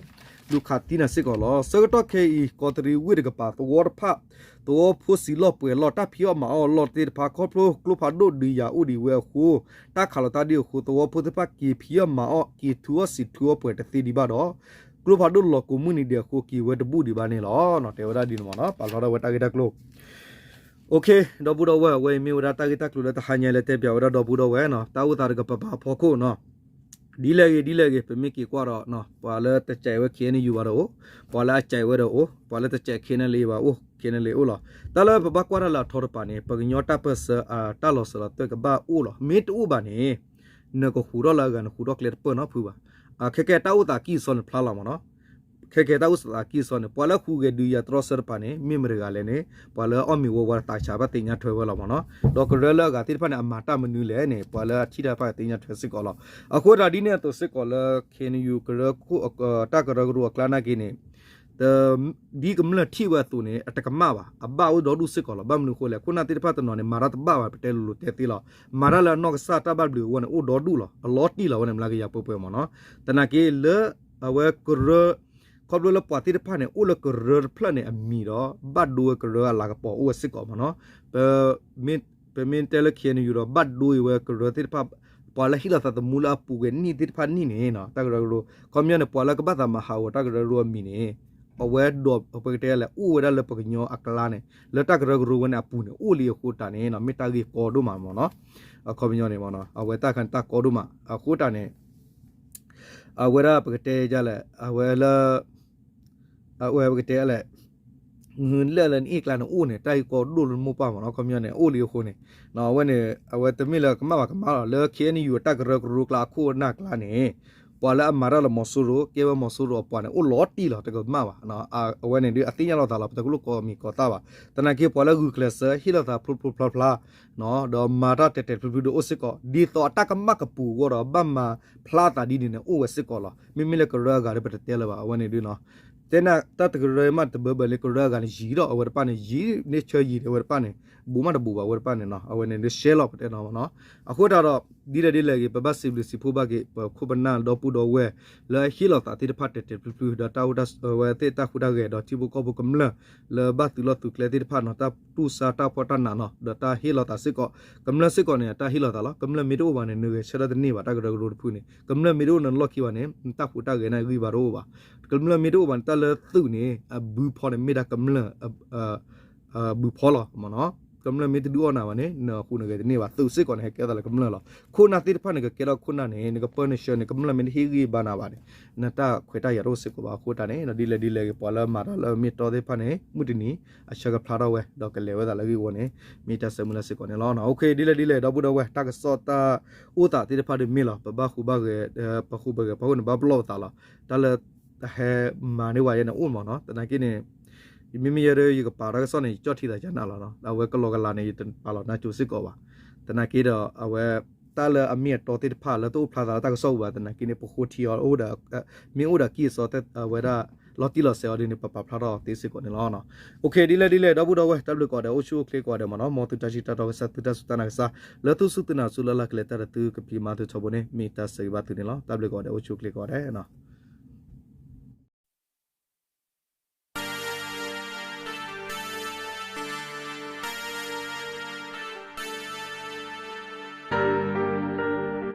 လူၤခးသံနၤစ့ၢ်ကီးလီၤ. ဆၢကတီၢ်ခဲအံၤ ကီးတရံးဝ့ၢ်တကပၤ သဝီတဖၣ် သဝီဖိစံာ်လီၢ်ပှဲၤလီၢ် တၢ်ဖံးအီၣ်မၤအီၣ်အလီၢ်သ့ၣ်တဖၣ် ခီဖျိကျိဖးဒိၣ်ဒုးယၤအိၣ်ဒံးဝဲအဃိ တၢ်ခးလီၤတၢ်ဒ်အဃိ သဝီဖိသ့ၣ်တဖၣ်က့ၤဖံးအီၣ်မၤအီၣ် က့ၤထုးအီၣ်စံာ်ထုးအီၣ်ပှဲၤတသ့ဒံးဘၣ်ဒီး ကျိဖးဒိၣ်လီၤကိးမုၢ်နံၤဒဲးအဃိ က့ၤဝဲတဘူၣ်ဒံးဘၣ်န့ၣ်လီၤ. တဲဝဲဒၣ်ဒ်န့ၣ်မ့ၢ်နီၤ ပာ်ဖျါထီၣ်ဝဲတၢ်ဂ့ၢ်တၢ်ကျိၤ OK ဒီပုၢ်ဒီဝဲၢ် အဝဲအံၤမ့ၢ်ဝဲဒၣ်တၢ်ဂ့ၢ်တၢ်ကျိၤလၢတဟါညါလၢတဲပၠးဝဲဒၣ်ဒီပုၢ်ဒီဝဲၢ်နီၤ တၢ်အိၣ်သးတကပၤပၤအဖီခိၣ်နီၤ ဒ်လဲၣ်ဂ့ၤ ဒ်လဲၣ်ဂ့ၤ ပမ့ၢ်က့ၤကွၢ်ဒီး ပှၤလၢတစဲးဝဲ KNU ဘၣ်ဒီးအိၣ်, ပှၤလၢအစဲးဝဲဒီးအိၣ်, ပှၤလၢတစဲး KNLA ဘၣ်အိၣ် KNLA အိၣ်လီၤ. တၢ်လၢပဘၣ်ကွၢ်တၢ်လၢအထီတပၤန့ၣ် ပကညီတၢ်ပၢၢ်ဆၢ တၢ်လီၤစၢၤလီၤသွဲၣ်ကဘၣ်အိၣ်လီၤ. မ့ၢ်တအိၣ်ဘၣ်န့ၣ် နကဃူးထီၣ်လၢအဂၤ နဃူးထီၣ်ကျဲတပၢၢ်နီတဖုဘၣ်. ခဲကဲတၢ်အိၣ်သးကံၢ်စီန့ၣ်ဖျါလီၤမ့ၢ်နီၤ ခဲကဲတၢ်အိၣ်သးကံၢ်စီန့ၣ် ပှၤလၢဃုဂဲၤဒုးယၤတြီဆၢတပၤန့ၣ် မ့ၢ်မတဂၤလဲၣ်န့ၣ် ပှၤလၢအီၣ်မ့ၤဝီဝါတသးဆးဘၣ်သ့ၣ်ညါထွဲဝဲလီၤမ့ၢ်နီၤ. ဒီးကရၢလၢအဂၤသ့ၣ်တဖၣ်န့ၣ် အမၤတၢ်မနုၤလဲၣ်န့ၣ် ပှၤလၢအထံၣ်တၢ်တဖၣ်သ့ၣ်ညါထွဲစ့ၢ်ကီးလီၤ. အဃိသတးဒ်န့ၣ်အသိးစ့ၢ်ကီးလၢ KNU ကရၢခိၣ် တၢ်ကရၢကရိအကျါနာ်က့န့ၣ် ဒ်ကမျၢၢ်ထံၣ်ဝဲအသိးန့ၣ် အတကမၣ်ဘၣ် အဘၣ်အိၣ်ဒီဒူၣ်စ့ၢ်ကီးလီၤ. ဘၣ်မနုၤအဃိလဲၣ် ခိၣ်နၢ်သ့ၣ်တဖၣ်တနီၤန့ၣ် မၤတၢ်တဘၣ်ဘၣ် ပတဲလိၤလိၤတဲသ့လီၤ. မၤတၢ်လၢအနီၢ်ကစၢ်တၢ်ဘၣ်ဘျုးအဂီၢ်န့ၣ် အိၣ်ဒီဒူၣ်လီၤ. အလီၤတံၢ်လီၤဝဲန့ၣ် မျးကယၤပှဲၤပှဲၤမ့ၢ်နီၤ. သနာ်က့လၢ အဝဲကရၢ ခီဖျိလၢပှၤသ့ၣ်တဖၣ်န့ၣ် အိၣ်လၢကရၢတဖျၢၣ်န့ၣ်အမံၤဒီး ဘၣ်ဒိဝဲကရၢအလၤကပီၤအိၣ်ဝဲစ့ၢ်ကီးမ့ၢ်နီၤ. ပမ့ၢ် ပ မ့ၢ်တဲလၢ ခ့ၣ်အဲၣ်ယူၣ် ဒီးဘၣ်ဒိအံၤဝဲကရၢသ့ၣ်တဖၣ် ပှၤလၢဟ့ၣ်လီၤသးသမူလၢအပူၤကွံာ်နံၣ်သ့ၣ်တဖၣ်နံၣ်န့ၣ် တၢ်ကရၢကရိ ခီပညီန့ၣ် ပှၤလၢကဘၣ်သးမၤဟးဂီၤတၢ်ကရၢကရိအမံၤန့ၣ် အဝဲဒိးပကတဲလဲၣ် အိၣ်ဝဲဒၣ်လၢပှၤကညီအကျါန့ၣ် လၢတၢ်ကရၢကရိဝဲန့ၣ်အပူၤန့ၣ် အိၣ်လံအဃိတၢ်န့ၣ် မ့ၢ်တၢ်ဂ့ၢ်ကီဒိၣ်မးမ့ၢ်နီၤ. အခီပညီန့ၣ်မ့ၢ်နီၤ အဝဲတၢ်ခါန့ၣ်တၢ်ကီဒိၣ်မးအဃိတၢ်န့ၣ် အဝဲဒၣ်ပကတဲလဲၣ် အဝဲလၢ အဝဲပကတဲလဲၣ် လဲၣ်လၢနအ့ၣ်ကျါန့ၣ်အိၣ်န့ၣ် တၢ်ဂ့ၢ်ကီဒိၣ်လၢနမိၢ်ပၢ်မ့ၢ်နီၤ. ခီပညီန့ၣ် အိၣ်လံအဃိန့ၣ် အဝဲန့ၣ် အဝဲတမ့ၢ်လၢကမၣ်ဘၣ်ကမၣ်လီၤ လၢ ခ့ၣ်အဲၣ်ယူၣ် အတၢ်ကရၢကရိကျါအခိၣ်အနၢ်ကျါန့ၣ် ပှၤလၢအမၤတၢ်လၢမီၤစိရိၤ ကဲဝဲမီၤစိရိၤအပှၤန့ၣ် အိၣ်လီၤတံၢ်လီၤ တကမၣ်ဘၣ်. အဝဲန့ၣ်ဒုးအသ့ၣ်ညါလီၤသးလီၤ ပတကျိၣ်ကိးမံၤကိးသၣ်ဘၣ်. သနာ်က့ပှၤလၢဂုာ်ကျဲးစၢး ဟ့ၣ်လီၤသးဖျိဖျိဖျါဖျါ ဒီးမၤတၢ်တဲာ်တဲာ်ဖျုးဖျုးဒီးအိၣ်စ့ၢ်ကီး ဒ်သိးအတၢ်ကမၣ်ကပူၤအဂီၢ်ဒီးဘၣ်မၤဖျါအသးဒ်န့ၣ်န့ၣ် အိၣ်ဝဲစ့ၢ်ကီးလီၤ. မ့မ့ၢ်လၢကရၢအဂၤဒီးပတတဲလၢၤဘၣ် အဝဲန့ၣ်ဒုးနီၤ တဲနၢ်တၢ်တကရၢမးတဘၢဘၢလၢကရၢအဂၤန့ၣ် ယံာ်ဒီးအဝဲတဖၣ်န့ၣ် ယံာ်န့ၢ်ဆၢယံာ်ဒီးအဝဲတဖၣ်န့ၣ် ဘူးမးတဘူးဘၣ်အဝဲတဖၣ်န့ၣ်နီၤ အဝဲန့ၣ်ဒုးရှဲလီၤပတဲနီၤမ့ၢ်နီၤ. အဃိတၢ်ဒီး ဒ်လဲၣ်ဒ်လဲၣ်ဂ့ၤ ပဘၣ်စံးဘျုးစံးဖှိၣ်ဘၣ်က့ၤ ပခိၣ်ပနၢ်ဒီပုၢ်ဒီဝဲၢ် လၢအဟ့ၣ်လီၤသးသ့ၣ်တဖၣ်တဲာ်တဲာ်ဖျုးဖျုး ဒီးတၢ်အိၣ်တၢ်ဝဲသ့ၣ်တၢ်ဟူးတၢ်ဂဲၤဒီးထံဖိကီၢ်ဖိကမျၢၢ် လၢဘၣ်သုးလီၢ်သုးကျဲသ့ၣ်တဖၣ်နီၤ တၢ်တူၢ်ဆါတၢ်ဖှီၣ်တၢ်နးနီၤ ဒီးတၢ်ဟ့ၣ်လီၤသးစ့ၢ်ကီး ကမျၢၢ်စ့ၢ်ကီးန့ၣ် အတၢ်ဟ့ၣ်လီၤသးလီၤ. ကမျၢၢ်မ့ၢ်တအိၣ်ဘၣ်န့ၣ် နဂဲၤဆၢထၢၣ်တန့ၢ်ဘၣ် တၢ်ကရၢကရိတဖုန့ၣ် ကမျၢၢ်မ့ၢ်တအိၣ်နလီၢ်ခံဘၣ်န့ၣ် နတၢ်ဟူးတၢ်ဂဲၤန့ၣ်ဂံၢ်ဘါတအိၣ်ဘၣ်. ကမျၢၢ်မ့ၢ်တအိၣ်ဘၣ်န့ၣ် တၢ်လၢသုးန့ၣ် အဘုဖီန့ၣ် မ့ၢ်ဒၣ်ကမျၢၢ် ဘုဖီလီၤမ့ၢ်နီၤ. ကမျၢၢ်မ့ၢ်တဒုးအီၣ်နၤဘၣ်န့ၣ် နဟူးနဂဲၤတန့ၢ်ဘၣ် သုးစ့ၢ်ကီးန့ၣ် ဟဲကဲထီၣ်သးလၢကမျၢၢ်လီၤ. ခိၣ်နၢ်သ့ၣ်တဖၣ်န့ၣ် ကကဲထီၣ်ခိၣ်နၢ်န့ၣ် နကပၢနုာ်ဆှၢန့ၣ် ကမျၢၢ်မ့ၢ်တဟ့ၣ်ဂံၢ်ဘါနၤဘၣ်န့ၣ် နတၢ်ခွဲးတၢ်ယာ်တအိၣ်စ့ၢ်ကီးဘၣ်အဃိတၢ်န့ၣ် ဒ်လဲၣ်ဒ်လဲၣ်ဂ့ၤ ပှၤလၢမၤတၢ်လၢမ့ၢ်တီသ့ၣ်တဖၣ်န့ၣ် မုၢ်တနံၤ အဆၢကဖျါထီၣ်ဝဲ ဒီးကလဲၤဝဲသးလၢဂ့ၢ်ဝီန့ၣ် မ့ၢ်တၢ်ဆၢမုၢ်လၢ်စ့ၢ်ကီးန့ၣ်လီၤ. ဒ်လဲၣ်ဒ်လဲၣ် ဒီပုၢ်ဒီဝဲၢ် တၢ်ကစီၣ်တၢ်အိၣ်သးသ့ၣ်တဖၣ်ဒုးမ့ၢ်လီၤ ပဘၣ်ဟူးဘၣ်ဂဲၤ ပဟူးဘၣ်ဂဲၤ ပှၤဃိန့ၣ် ဘၣ်ပလီၢ်ပသးလီၤ. တၢ်လၢ တဟဲမၤန့ၢ်ဝဲယဲန့ၣ်အိၣ်မ့ၢ်နီၤ. သနာ်က့န့ၣ် မ့မ့ၢ်ယဲဒၣ်ယကပာ်တၢ်ကစီၣ်န့ၣ် ယကၠီၣ်ထံသးကနၣ်လီၤ. အဝဲကလီကလီန့ၣ် ယတပာ်လီၤနါစိၤစ့ၢ်ကီးဘၣ်. သနာ်က့ဒီးအဝဲ တၢ်လၢအမ့ၢ်အတီသ့ၣ်တဖၣ်လၢတအိၣ်ဖျါသးလၢတၢ်ကစီၣ်ပူၤဘၣ် သနာ်က့န့ၣ် ပဃိထံအီၤ မ့ၢ်အိၣ်ဒီးကံၢ်အစီ အဝဲဒၣ် လီၤတံၢ်လီၤဆဲးအီၤဒ်န့ၣ် ပပာ်ဖျါထီၣ်သ့စ့ၢ်ကီးန့ၣ်လီၤ. ဒ်လဲၣ်ဒ်လဲၣ် ဒီပုၢ်ဒီဝဲၢ် တၢ်ဘျုးကိးဂၤဒဲး အိၣ်ဆူၣ်အိၣ်ချ့ကိးဂၤဒဲးမ့ၢ်နီၤ. မ်သုတၢ်ထံၣ်တၢ်တီကစၢ် သုတၢ်စူၢ်တၢ်နာ်ကစၢ် လၢသုစူၢ်သုနာ်ဆူလၢအလီၢ်ကျဲ တၢ်တသုကဖံးမၤသုထီဘိန့ၣ် မ့ၢ်တၢ်ဆၢဂ့ၤဘၣ်သုန့ၣ်လီၤ. တၢ်ဘျုးကိးဂၤဒဲး အိၣ်ဆူၣ်အိၣ်ချ့ကိးဂၤဒဲး